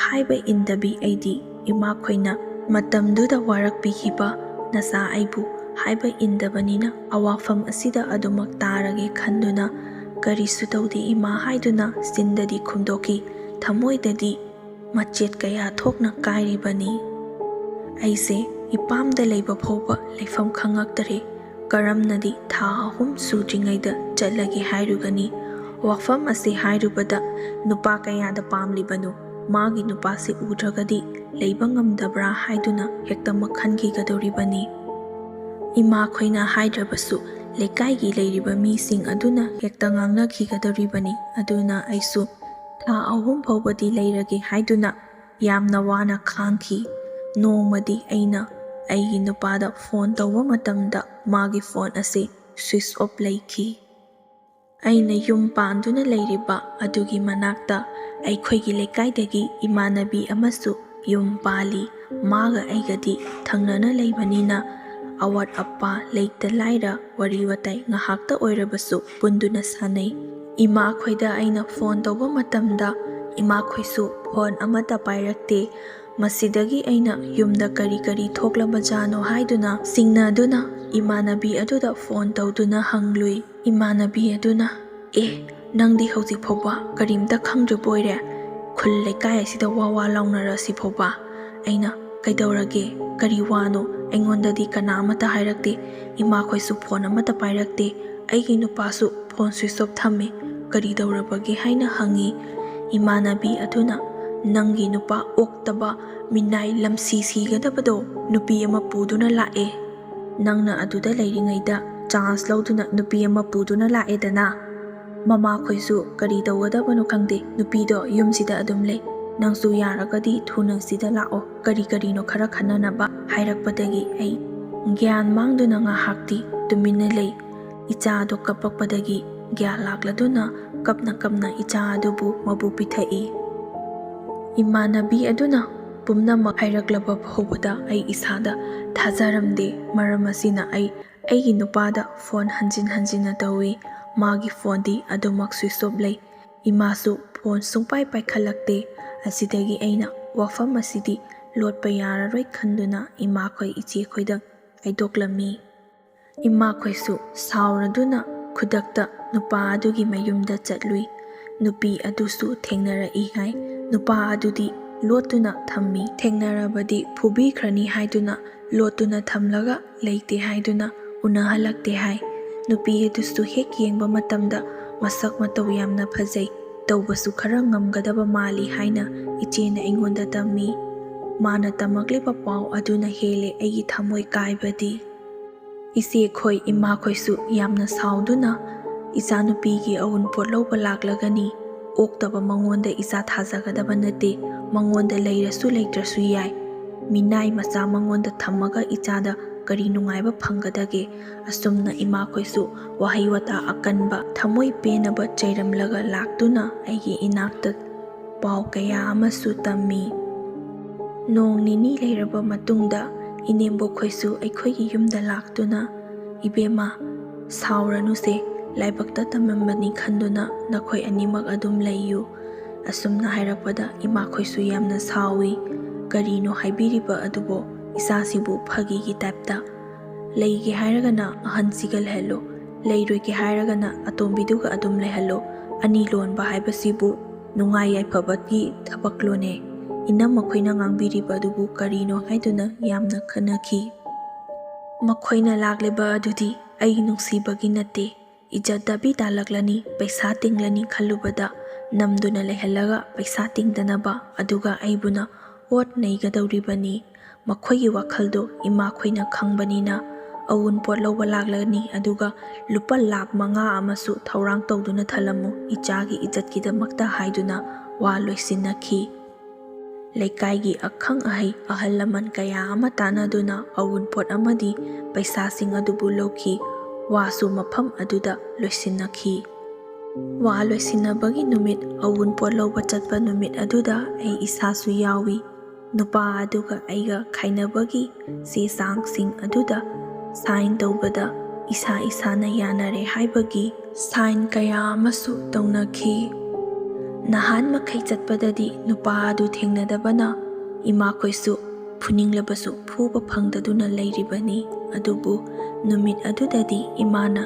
ꯍꯥꯏꯕ ꯏꯟꯗꯕꯤ ꯑꯩꯗꯤ ꯏꯃꯥꯈꯣꯏꯅ ꯃꯇꯝꯗꯨꯗ ꯋꯥꯔꯛꯄꯤꯈꯤꯕ ꯅꯆꯥ ꯑꯩꯕꯨ ꯍꯥꯏꯕ ꯏꯟꯗꯕꯅꯤꯅ ꯑꯋꯥꯐꯝ ꯑꯁꯤꯗ ꯑꯗꯨꯃꯛ ꯇꯥꯔꯒꯦ ꯈꯟꯗꯨꯅ "ꯀꯔꯤꯁꯨ ꯇꯧꯗꯦ ꯏꯃꯥ" ꯍꯥꯏꯗꯨꯅ ꯆꯤꯟꯗꯗꯤ ꯈꯨꯝꯗꯣꯛꯈꯤ, ꯊꯃꯣꯏꯗꯗꯤ ꯃꯆꯦꯠ ꯀꯌꯥ ꯊꯣꯛꯅ ꯀꯥꯏꯔꯤꯕꯅꯤ꯫ ꯑꯩꯁꯦ ꯏꯄꯥꯝꯗ ꯂꯩꯕ ꯐꯥꯎꯕ ꯂꯩꯐꯝ ꯈꯪꯉꯛꯇꯔꯦ꯫ ꯀꯔꯝꯅꯗꯤ ꯊꯥ ꯑꯍꯨꯝ ꯁꯨꯗ꯭ꯔꯤꯉꯩꯗ ꯆꯠꯂꯒꯦ ꯍꯥꯏꯔꯨꯒꯅꯤ? ꯋꯥꯐꯝ ꯑꯁꯤ ꯍꯥꯏꯔꯨꯕꯗ ꯅꯨꯄꯥ ꯀꯌꯥꯗ ꯄꯥꯝꯂꯤꯕꯅꯣ? ꯃꯥꯒꯤ ꯅꯨꯄꯥꯁꯤ ꯎꯗ꯭ꯔꯒꯗꯤ ꯂꯩꯕ ꯉꯝꯗꯕ꯭ꯔꯥ ꯍꯥꯏꯗꯨꯅ ꯍꯦꯛꯇꯃꯛ ꯈꯟꯈꯤꯒꯗꯧꯔꯤꯕꯅꯤ꯫ ꯏꯃꯥꯈꯣꯏꯅ ꯍꯥꯏꯗ꯭ꯔꯕꯁꯨ ꯂꯩꯀꯥꯏꯒꯤ ꯂꯩꯔꯤꯕ ꯃꯤꯁꯤꯡ ꯑꯗꯨꯅ ꯍꯦꯛꯇ ꯉꯥꯡꯅꯈꯤꯒꯗꯧꯔꯤꯕꯅꯤ꯫ ꯑꯗꯨꯅ ꯑꯩꯁꯨ ꯊꯥ ꯑꯍꯨꯝ ꯐꯥꯎꯕꯗꯤ ꯂꯩꯔꯒꯦ ꯍꯥꯏꯗꯨꯅ ꯌꯥꯝꯅ ꯋꯥꯅ ꯈꯥꯡꯈꯤ꯫ ꯅꯣꯡꯃꯗꯤ ꯑꯩꯅ ꯑꯩꯒꯤ ꯅꯨꯄꯥꯗ ꯐꯣꯟ ꯇꯧꯕ ꯃꯇꯝꯗ ꯃꯥꯒꯤ ꯐꯣꯟ ꯑꯁꯤ ꯁ꯭ꯋꯤꯆ ꯑꯣꯐ ꯂꯩꯈꯤ꯫ ꯑꯩꯅ ꯌꯨꯝ ꯄꯥꯟꯗꯨꯅ ꯂꯩꯔꯤꯕ ꯑꯗꯨꯒꯤ ꯃꯅꯥꯛꯇ ꯑꯩꯈꯣꯏꯒꯤ ꯂꯩꯀꯥꯏꯗꯒꯤ ꯏꯃꯥꯟꯅꯕꯤ ꯑꯃꯁꯨ ꯌꯨꯝ ꯄꯥꯜꯂꯤ꯫ ꯃꯥꯒ ꯑꯩꯒꯗꯤ ꯊꯪꯅꯅ ꯂꯩꯕꯅꯤꯅ ꯑꯋꯥꯠ ꯑꯄꯥ ꯂꯩꯇ ꯂꯥꯏꯔ ꯋꯥꯔꯤ ꯋꯥꯇꯥꯏ ꯉꯥꯏꯍꯥꯛꯇ ꯑꯣꯏꯔꯕꯁꯨ ꯄꯨꯟꯗꯨꯅ ꯁꯥꯟꯅꯩ꯫ ꯏꯃꯥꯈꯣꯏꯗ ꯑꯩꯅ ꯐꯣꯟ ꯇꯧꯕ ꯃꯇꯝꯗ ꯏꯃꯥꯈꯣꯏꯁꯨ ꯐꯣꯟ ꯑꯃꯠꯇ ꯄꯥꯏꯔꯛꯇꯦ꯫ ꯃꯁꯤꯗꯒꯤ ꯑꯩꯅ ꯌꯨꯝꯗ ꯀꯔꯤ ꯀꯔꯤ ꯊꯣꯛꯂꯕꯖꯥꯠꯅꯣ ꯍꯥꯏꯗꯨꯅ ꯆꯤꯡꯅꯗꯨꯅ ꯏꯃꯥꯟꯅꯕꯤ ꯑꯗꯨꯗ ꯐꯣꯟ ꯇꯧꯗꯨꯅ ꯍꯪꯂꯨꯏ꯫ ꯏꯃꯥꯟꯅꯕꯤ ꯑꯗꯨꯅ, "ꯑꯦ, ꯅꯪꯗꯤ ꯍꯧꯖꯤꯛ ꯐꯥꯎꯕ ꯀꯔꯤꯝꯇ ꯈꯪꯗ꯭ꯔꯤꯕ ꯑꯣꯏꯔꯦ? ꯈꯨꯜ ꯂꯩꯀꯥꯏ ꯑꯁꯤꯗ ꯋꯥ ꯋꯥ ꯂꯥꯎꯅꯔꯁꯤ ꯐꯥꯎꯕ?" ꯑꯩꯅ, "ꯀꯩꯗꯧꯔꯒꯦ? ꯀꯔꯤ ꯋꯥꯅꯣ? ꯑꯩꯉꯣꯟꯗꯗꯤ ꯀꯅꯥ ꯑꯃꯠꯇ ꯍꯥꯏꯔꯛꯇꯦ꯫ ꯏꯃꯥꯈꯣꯏꯁꯨ ꯐꯣꯟ ꯑꯃꯠꯇ ꯄꯥꯏꯔꯛꯇꯦ꯫ ꯑꯩꯒꯤ ꯅꯨꯄꯥꯁꯨ ꯐꯣꯟ ꯁ꯭ꯋꯤꯆ ꯑꯣꯐ ꯊꯝꯃꯤ꯫ ꯀꯔꯤ ꯇꯧꯔꯕꯒꯦ?" ꯍꯥꯏꯅ ꯍꯪꯉꯤ꯫ ꯏꯃꯥꯟꯅꯕꯤ ꯑꯗꯨꯅ, "ꯅꯪꯒꯤ ꯅꯨꯄꯥ ꯑꯣꯛꯇꯕ, ꯃꯤꯅꯥꯏ, ꯂꯝꯁꯤ ꯁꯤꯒꯗꯕꯗꯣ ꯅꯨꯄꯤ ꯑꯃ ꯄꯨꯗꯨꯅ ꯂꯥꯛꯑꯦ꯫ ꯅꯪꯅ ꯑꯗꯨꯗ ꯂꯩꯔꯤꯉꯩꯗ ꯆꯥꯟꯁ ꯂꯧꯗꯨꯅ ꯅꯨꯄꯤ ꯑꯃ ꯄꯨꯗꯨꯅ ꯂꯥꯛꯑꯦꯗꯅ꯫ ꯃꯃꯥꯈꯣꯏꯁꯨ ꯀꯔꯤ ꯇꯧꯒꯗꯕꯅꯣ ꯈꯪꯗꯦ, ꯅꯨꯄꯤꯗꯣ ꯌꯨꯝꯁꯤꯗ ꯑꯗꯨꯝ ꯂꯩ꯫ ꯅꯪꯁꯨ ꯌꯥꯔꯒꯗꯤ ꯊꯨꯅ ꯁꯤꯗ ꯂꯥꯛꯑꯣ, ꯀꯔꯤ ꯀꯔꯤꯅꯣ ꯈꯔ ꯈꯟꯅꯅꯕ" ꯍꯥꯏꯔꯛꯄꯗꯒꯤ ꯑꯩ ꯒ꯭ꯌꯥꯟ ꯃꯥꯡꯗꯨꯅ ꯉꯥꯏꯍꯥꯛꯇꯤ ꯇꯨꯃꯤꯟꯅ ꯂꯩ꯫ ꯏꯆꯥꯗꯣ ꯀꯞꯄꯛꯄꯗꯒꯤ ꯒ꯭ꯌꯥꯟ ꯂꯥꯛꯂꯗꯨꯅ ꯀꯞꯅ ꯀꯞꯅ ꯏꯆꯥ ꯑꯗꯨꯕꯨ ꯃꯕꯨ ꯄꯤꯊꯛꯏ꯫ ꯏꯃꯥꯟꯅꯕꯤ ꯑꯗꯨꯅ ꯄꯨꯝꯅꯃꯛ ꯍꯥꯏꯔꯛꯂꯕ ꯐꯥꯎꯕꯗ ꯑꯩ ꯏꯁꯥꯗ ꯊꯥꯖꯔꯝꯗꯦ꯫ ꯃꯔꯝ ꯑꯁꯤꯅ ꯑꯩ ꯑꯩꯒꯤ ꯅꯨꯄꯥꯗ ꯐꯣꯟ ꯍꯟꯖꯤꯟ ꯍꯟꯖꯤꯟꯅ ꯇꯧꯏ꯫ ꯃꯥꯒꯤ ꯐꯣꯟꯗꯤ ꯑꯗꯨꯃꯛ ꯁ꯭ꯋꯤꯆ ꯑꯣꯐ ꯂꯩ꯫ ꯏꯃꯥꯁꯨ ꯐꯣꯟ ꯁꯨꯡꯄꯥꯏ ꯄꯥꯏꯈꯠꯂꯛꯇꯦ꯫ ꯑꯁꯤꯗꯒꯤ ꯑꯩꯅ ꯋꯥꯐꯝ ꯑꯁꯤꯗꯤ ꯂꯣꯠꯄ ꯌꯥꯔꯔꯣꯏ ꯈꯟꯗꯨꯅ ꯏꯃꯥꯈꯣꯏ ꯏꯆꯦꯈꯣꯏꯗ ꯍꯥꯏꯗꯣꯛꯂꯝꯃꯤ꯫ ꯏꯃꯥꯈꯣꯏꯁꯨ ꯁꯥꯎꯔꯗꯨꯅ ꯈꯨꯗꯛꯇ ꯅꯨꯄꯥ ꯑꯗꯨꯒꯤ ꯃꯌꯨꯝꯗ ꯆꯠꯂꯨꯏ꯫ ꯅꯨꯄꯤ ꯑꯗꯨꯁꯨ ꯊꯦꯡꯅꯔꯛꯏ ꯍꯥꯏ꯫ ꯅꯨꯄꯥ ꯑꯗꯨꯗꯤ ꯂꯣꯠꯇꯨꯅ ꯊꯝꯃꯤ꯫ ꯊꯦꯡꯅꯔꯕꯗꯤ ꯐꯨꯕꯤꯈ꯭ꯔꯅꯤ ꯍꯥꯏꯗꯨꯅ ꯂꯣꯠꯇꯨꯅ ꯊꯝꯂꯒ ꯂꯩꯇꯦ ꯍꯥꯏꯗꯨꯅ ꯎꯅꯍꯜꯂꯛꯇꯦ ꯍꯥꯏ꯫ ꯅꯨꯄꯤ ꯑꯗꯨꯁꯨ ꯍꯦꯛ ꯌꯦꯡꯕ ꯃꯇꯝꯗ ꯃꯁꯛ ꯃꯇꯧ ꯌꯥꯝꯅ ꯐꯖꯩ, ꯇꯧꯕꯁꯨ ꯈꯔ ꯉꯝꯒꯗꯕ ꯃꯥꯜꯂꯤ ꯍꯥꯏꯅ ꯏꯆꯦꯅ ꯑꯩꯉꯣꯟꯗ ꯇꯝꯃꯤ꯫ ꯃꯥꯅ ꯇꯝꯃꯛꯂꯤꯕ ꯄꯥꯎ ꯑꯗꯨꯅ ꯍꯦꯜꯂꯦ ꯑꯩꯒꯤ ꯊꯃꯣꯏ ꯀꯥꯏꯕꯗꯤ꯫ ꯏꯆꯦꯈꯣꯏ ꯏꯃꯥꯈꯣꯏꯁꯨ ꯌꯥꯝꯅ ꯁꯥꯎꯗꯨꯅ ꯏꯆꯥꯅꯨꯄꯤꯒꯤ ꯑꯎꯟꯄꯣꯠ ꯂꯧꯕ ꯂꯥꯛꯂꯒꯅꯤ꯫ ꯑꯣꯛꯇꯕ ꯃꯉꯣꯟꯗ ꯏꯆꯥ ꯊꯥꯖꯒꯗꯕ ꯅꯠꯇꯦ꯫ ꯃꯉꯣꯟꯗ ꯂꯩꯔꯁꯨ ꯂꯩꯇ꯭ꯔꯁꯨ ꯌꯥꯏ꯫ ꯃꯤꯅꯥꯏ ꯃꯆꯥ ꯃꯉꯣꯟꯗ ꯊꯝꯃꯒ ꯏꯆꯥꯗ ꯀꯔꯤ ꯅꯨꯡꯉꯥꯏꯕ ꯐꯪꯒꯗꯒꯦ? ꯑꯁꯨꯝꯅ ꯏꯃꯥꯈꯣꯏꯁꯨ ꯋꯥꯍꯩ ꯋꯥꯇꯥ ꯑꯀꯟꯕ, ꯊꯃꯣꯏ ꯄꯦꯟꯅꯕ ꯆꯩꯔꯝꯂꯒ ꯂꯥꯛꯇꯨꯅ ꯑꯩꯒꯤ ꯏꯅꯥꯛꯇ ꯄꯥꯎ ꯀꯌꯥ ꯑꯃꯁꯨ ꯇꯝꯃꯤ꯫ ꯅꯣꯡ ꯅꯤꯅꯤ ꯂꯩꯔꯕ ꯃꯇꯨꯡꯗ ꯏꯅꯦꯝꯕꯣꯛꯈꯣꯏꯁꯨ ꯑꯩꯈꯣꯏꯒꯤ ꯌꯨꯝꯗ ꯂꯥꯛꯇꯨꯅ, "ꯏꯕꯦꯝꯃ, ꯁꯥꯎꯔꯅꯨꯁꯦ, ꯂꯥꯏꯕꯛꯇ ꯇꯝꯂꯝꯕꯅꯤ ꯈꯟꯗꯨꯅ ꯅꯈꯣꯏ ꯑꯅꯤꯃꯛ ꯑꯗꯨꯝ ꯂꯩꯌꯨ"꯫ ꯑꯁꯨꯝꯅ ꯍꯥꯏꯔꯛꯄꯗ ꯏꯃꯥꯈꯣꯏꯁꯨ ꯌꯥꯝꯅ ꯁꯥꯎꯏ꯫ "ꯀꯔꯤꯅꯣ ꯍꯥꯏꯕꯤꯔꯤꯕ ꯑꯗꯨꯕꯣ? ꯏꯆꯥꯁꯤꯕꯨ ꯐꯥꯒꯤꯒꯤ ꯇꯥꯏꯞꯇ?" ꯂꯩꯒꯦ ꯍꯥꯏꯔꯒꯅ ꯑꯍꯟꯁꯤꯒ ꯂꯩꯍꯜꯂꯣ, ꯂꯩꯔꯣꯏꯒꯦ ꯍꯥꯏꯔꯒꯅ ꯑꯇꯣꯝꯕꯤꯗꯨꯒ ꯑꯗꯨꯝ ꯂꯩꯍꯜꯂꯣ꯫ ꯑꯅꯤ ꯂꯣꯟꯕ ꯍꯥꯏꯕꯁꯤꯕꯨ ꯅꯨꯡꯉꯥꯏ ꯌꯥꯏꯐꯕꯒꯤ ꯊꯕꯛꯂꯣꯅꯦ? ꯏꯅꯝ ꯃꯈꯣꯏꯅ ꯉꯥꯡꯕꯤꯔꯤꯕ ꯑꯗꯨꯕꯨ ꯀꯔꯤꯅꯣ ꯍꯥꯏꯗꯨꯅ ꯌꯥꯝꯅ ꯈꯟꯅꯈꯤ꯫ ꯃꯈꯣꯏꯅ ꯂꯥꯛꯂꯤꯕ ꯑꯗꯨꯗꯤ ꯑꯩ ꯅꯨꯡꯁꯤꯕꯒꯤ ꯅꯠꯇꯦ, ꯏꯖꯠ ꯗꯥꯕꯤ ꯇꯥꯜꯂꯛꯂꯅꯤ, ꯄꯩꯁꯥ ꯇꯤꯡꯂꯅꯤ ꯈꯜꯂꯨꯕꯗ ꯅꯝꯗꯨꯅ ꯂꯩꯍꯜꯂꯒ ꯄꯩꯁꯥ ꯇꯤꯡꯗꯅꯕ, ꯑꯗꯨꯒ ꯑꯩꯕꯨꯅ ꯑꯣꯠ ꯅꯩꯒꯗꯧꯔꯤꯕꯅꯤ꯫ ꯃꯈꯣꯏꯒꯤ ꯋꯥꯈꯜꯗꯣ ꯏꯃꯥꯈꯣꯏꯅ ꯈꯪꯕꯅꯤꯅ, ꯑꯋꯨꯟꯄꯣꯠ ꯂꯧꯕ ꯂꯥꯛꯂꯒꯅꯤ, ꯑꯗꯨꯒ ꯂꯨꯄꯥ ꯂꯥꯈ ꯃꯉꯥ ꯑꯃꯁꯨ ꯊꯧꯔꯥꯡ ꯇꯧꯗꯨꯅ ꯊꯜꯂꯝꯃꯨ, ꯏꯆꯥꯒꯤ ꯏꯖꯠꯀꯤꯗꯃꯛꯇ ꯍꯥꯏꯗꯨꯅ ꯋꯥ ꯂꯣꯏꯁꯤꯟꯅꯈꯤ꯫ ꯂꯩꯀꯥꯏꯒꯤ ꯑꯈꯪ ꯑꯍꯩ ꯑꯍꯜ ꯂꯃꯟ ꯀꯌꯥ ꯑꯃ ꯇꯥꯟꯅꯗꯨꯅ ꯑꯋꯨꯟꯄꯣꯠ ꯑꯃꯗꯤ ꯄꯩꯁꯥꯁꯤꯡ ꯑꯗꯨꯕꯨ ꯂꯧꯈꯤ꯫ ꯋꯥꯁꯨ ꯃꯐꯝ ꯑꯗꯨꯗ ꯂꯣꯏꯁꯤꯟꯅꯈꯤ꯫ ꯋꯥ ꯂꯣꯏꯁꯤꯟꯅꯕꯒꯤ ꯅꯨꯃꯤꯠ, ꯑꯋꯨꯟꯄꯣꯠ ꯂꯧꯕ ꯆꯠꯄ ꯅꯨꯃꯤꯠ ꯑꯗꯨꯗ ꯑꯩ ꯏꯁꯥꯁꯨ ꯌꯥꯎꯏ꯫ ꯅꯨꯄꯥ ꯑꯗꯨꯒ ꯑꯩꯒ ꯈꯥꯏꯅꯕꯒꯤ ꯆꯦ ꯆꯥꯡꯁꯤꯡ ꯑꯗꯨꯗ ꯁꯥꯏꯟ ꯇꯧꯕꯗ ꯏꯁꯥ ꯏꯁꯥꯅ ꯌꯥꯅꯔꯦ ꯍꯥꯏꯕꯒꯤ ꯁꯥꯏꯟ ꯀꯌꯥ ꯑꯃꯁꯨ ꯇꯧꯅꯈꯤ꯫ ꯅꯍꯥꯟ ꯃꯈꯩ ꯆꯠꯄꯗꯗꯤ ꯅꯨꯄꯥ ꯑꯗꯨ ꯊꯦꯡꯅꯗꯕꯅ ꯏꯃꯥꯈꯣꯏꯁꯨ ꯐꯨꯅꯤꯡꯂꯕꯁꯨ ꯐꯨꯕ ꯐꯪꯗꯗꯨꯅ ꯂꯩꯔꯤꯕꯅꯤ꯫ ꯑꯗꯨꯕꯨ ꯅꯨꯃꯤꯠ ꯑꯗꯨꯗꯗꯤ ꯏꯃꯥꯅ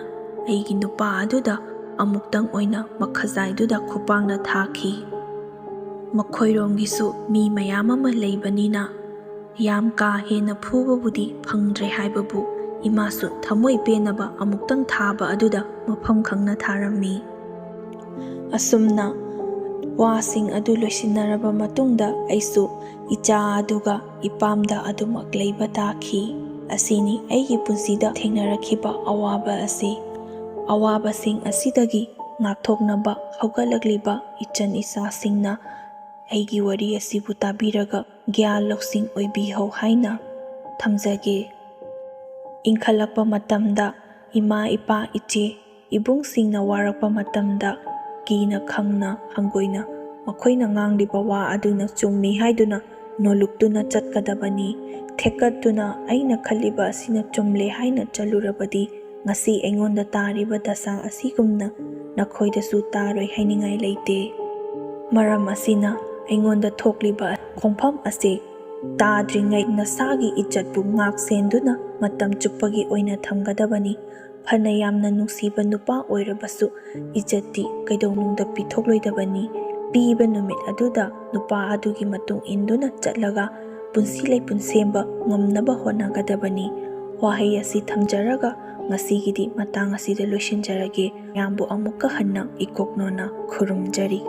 ꯑꯩꯒꯤ ꯅꯨꯄꯥ ꯑꯗꯨꯗ ꯑꯃꯨꯛꯇꯪ ꯑꯣꯏꯅ ꯃꯈꯖꯥꯏꯗꯨꯗ ꯈꯨꯄꯥꯛꯅ ꯊꯥꯈꯤ꯫ ꯃꯈꯣꯏꯔꯣꯝꯒꯤꯁꯨ ꯃꯤ ꯃꯌꯥꯝ ꯑꯃ ꯂꯩꯕꯅꯤꯅ ꯌꯥꯝ ꯀꯥ ꯍꯦꯟꯅ ꯐꯨꯕꯕꯨꯗꯤ ꯐꯪꯗ꯭ꯔꯦ ꯍꯥꯏꯕꯕꯨ ꯏꯃꯥꯁꯨ ꯊꯃꯣꯏ ꯄꯦꯟꯅꯕ ꯑꯃꯨꯛꯇꯪ ꯊꯥꯕ ꯑꯗꯨꯗ ꯃꯐꯝ ꯈꯪꯅ ꯊꯥꯔꯝꯃꯤ꯫ ꯑꯁꯨꯝꯅ ꯋꯥꯁꯤꯡ ꯑꯗꯨ ꯂꯣꯏꯁꯤꯟꯅꯔꯕ ꯃꯇꯨꯡꯗ ꯑꯩꯁꯨ ꯏꯆꯥ ꯑꯗꯨꯒ ꯏꯄꯥꯝꯗ ꯑꯗꯨꯃꯛ ꯂꯩꯕ ꯇꯥꯈꯤ꯫ ꯑꯁꯤꯅꯤ ꯑꯩꯒꯤ ꯄꯨꯟꯁꯤꯗ ꯊꯦꯡꯅꯔꯛꯈꯤꯕ ꯑꯋꯥꯕ ꯑꯁꯤ꯫ ꯑꯋꯥꯕꯁꯤꯡ ꯑꯁꯤꯗꯒꯤ ꯉꯥꯛꯊꯣꯛꯅꯕ ꯍꯧꯒꯠꯂꯛꯂꯤꯕ ꯏꯆꯟ ꯏꯆꯥꯁꯤꯡꯅ ꯑꯩꯒꯤ ꯋꯥꯔꯤ ꯑꯁꯤꯕꯨ ꯇꯥꯕꯤꯔꯒ ꯒ꯭ꯌꯥꯟ ꯂꯧꯁꯤꯡ ꯑꯣꯏꯕꯤꯍꯧ ꯍꯥꯏꯅ ꯊꯝꯖꯒꯦ꯫ ꯏꯟꯈꯠꯂꯛꯄ ꯃꯇꯝꯗ ꯏꯃꯥ, ꯏꯄꯥ, ꯏꯆꯦ, ꯏꯕꯨꯡꯁꯤꯡꯅ ꯋꯥꯔꯛꯄ ꯃꯇꯝꯗ ꯀꯤꯅ ꯈꯪꯅ ꯍꯪꯒꯣꯏꯅ ꯃꯈꯣꯏꯅ ꯉꯥꯡꯂꯤꯕ ꯋꯥ ꯑꯗꯨꯅ ꯆꯨꯝꯃꯤ ꯍꯥꯏꯗꯨꯅ ꯅꯣꯜꯂꯨꯛꯇꯨꯅ ꯆꯠꯀꯗꯕꯅꯤ꯫ ꯊꯦꯛꯀꯠꯇꯨꯅ "ꯑꯩꯅ ꯈꯜꯂꯤꯕ ꯑꯁꯤꯅ ꯆꯨꯝꯂꯦ" ꯍꯥꯏꯅ ꯆꯠꯂꯨꯔꯕꯗꯤ ꯉꯁꯤ ꯑꯩꯉꯣꯟꯗ ꯇꯥꯔꯤꯕ ꯗꯁꯥ ꯑꯁꯤꯒꯨꯝꯅ ꯅꯈꯣꯏꯗꯁꯨ ꯇꯥꯔꯣꯏ ꯍꯥꯏꯅꯤꯡꯉꯥꯏ ꯂꯩꯇꯦ꯫ ꯃꯔꯝ ꯑꯁꯤꯅ ꯑꯩꯉꯣꯟꯗ ꯊꯣꯛꯂꯤꯕ ꯈꯣꯡꯐꯝ ꯑꯁꯤ ꯇꯥꯗ꯭ꯔꯤꯉꯩ ꯅꯁꯥꯒꯤ ꯏꯖꯠꯄꯨ ꯉꯥꯛ ꯁꯦꯟꯗꯨꯅ ꯃꯇꯝ ꯆꯨꯞꯄꯒꯤ ꯑꯣꯏꯅ ꯊꯝꯒꯗꯕꯅꯤ꯫ ꯐꯅ ꯌꯥꯝꯅ ꯅꯨꯡꯁꯤꯕ ꯅꯨꯄꯥ ꯑꯣꯏꯔꯕꯁꯨ ꯏꯖꯠꯇꯤ ꯀꯩꯗꯧꯅꯨꯡꯗ ꯄꯤꯊꯣꯛꯂꯣꯏꯗꯕꯅꯤ꯫ ꯄꯤꯕ ꯅꯨꯃꯤꯠ ꯑꯗꯨꯗ ꯅꯨꯄꯥ ꯑꯗꯨꯒꯤ ꯃꯇꯨꯡ ꯏꯟꯗꯨꯅ ꯆꯠꯂꯒ ꯄꯨꯟꯁꯤ ꯂꯩꯄꯨꯟ ꯁꯦꯝꯕ ꯉꯝꯅꯕ ꯍꯣꯠꯅꯒꯗꯕꯅꯤ꯫ ꯋꯥꯍꯩ ꯑꯁꯤ ꯊꯝꯖꯔꯒ ꯉꯁꯤꯒꯤꯗꯤ ꯃꯇꯥꯡ ꯑꯁꯤꯗ ꯂꯣꯏꯁꯤꯟꯖꯔꯒꯦ꯫ ꯃꯌꯥꯝꯕꯨ ꯑꯃꯨꯛꯀ ꯍꯟꯅ ꯏꯀꯣꯛꯅꯣꯅ ꯈꯨꯔꯨꯝꯖꯔꯤ꯫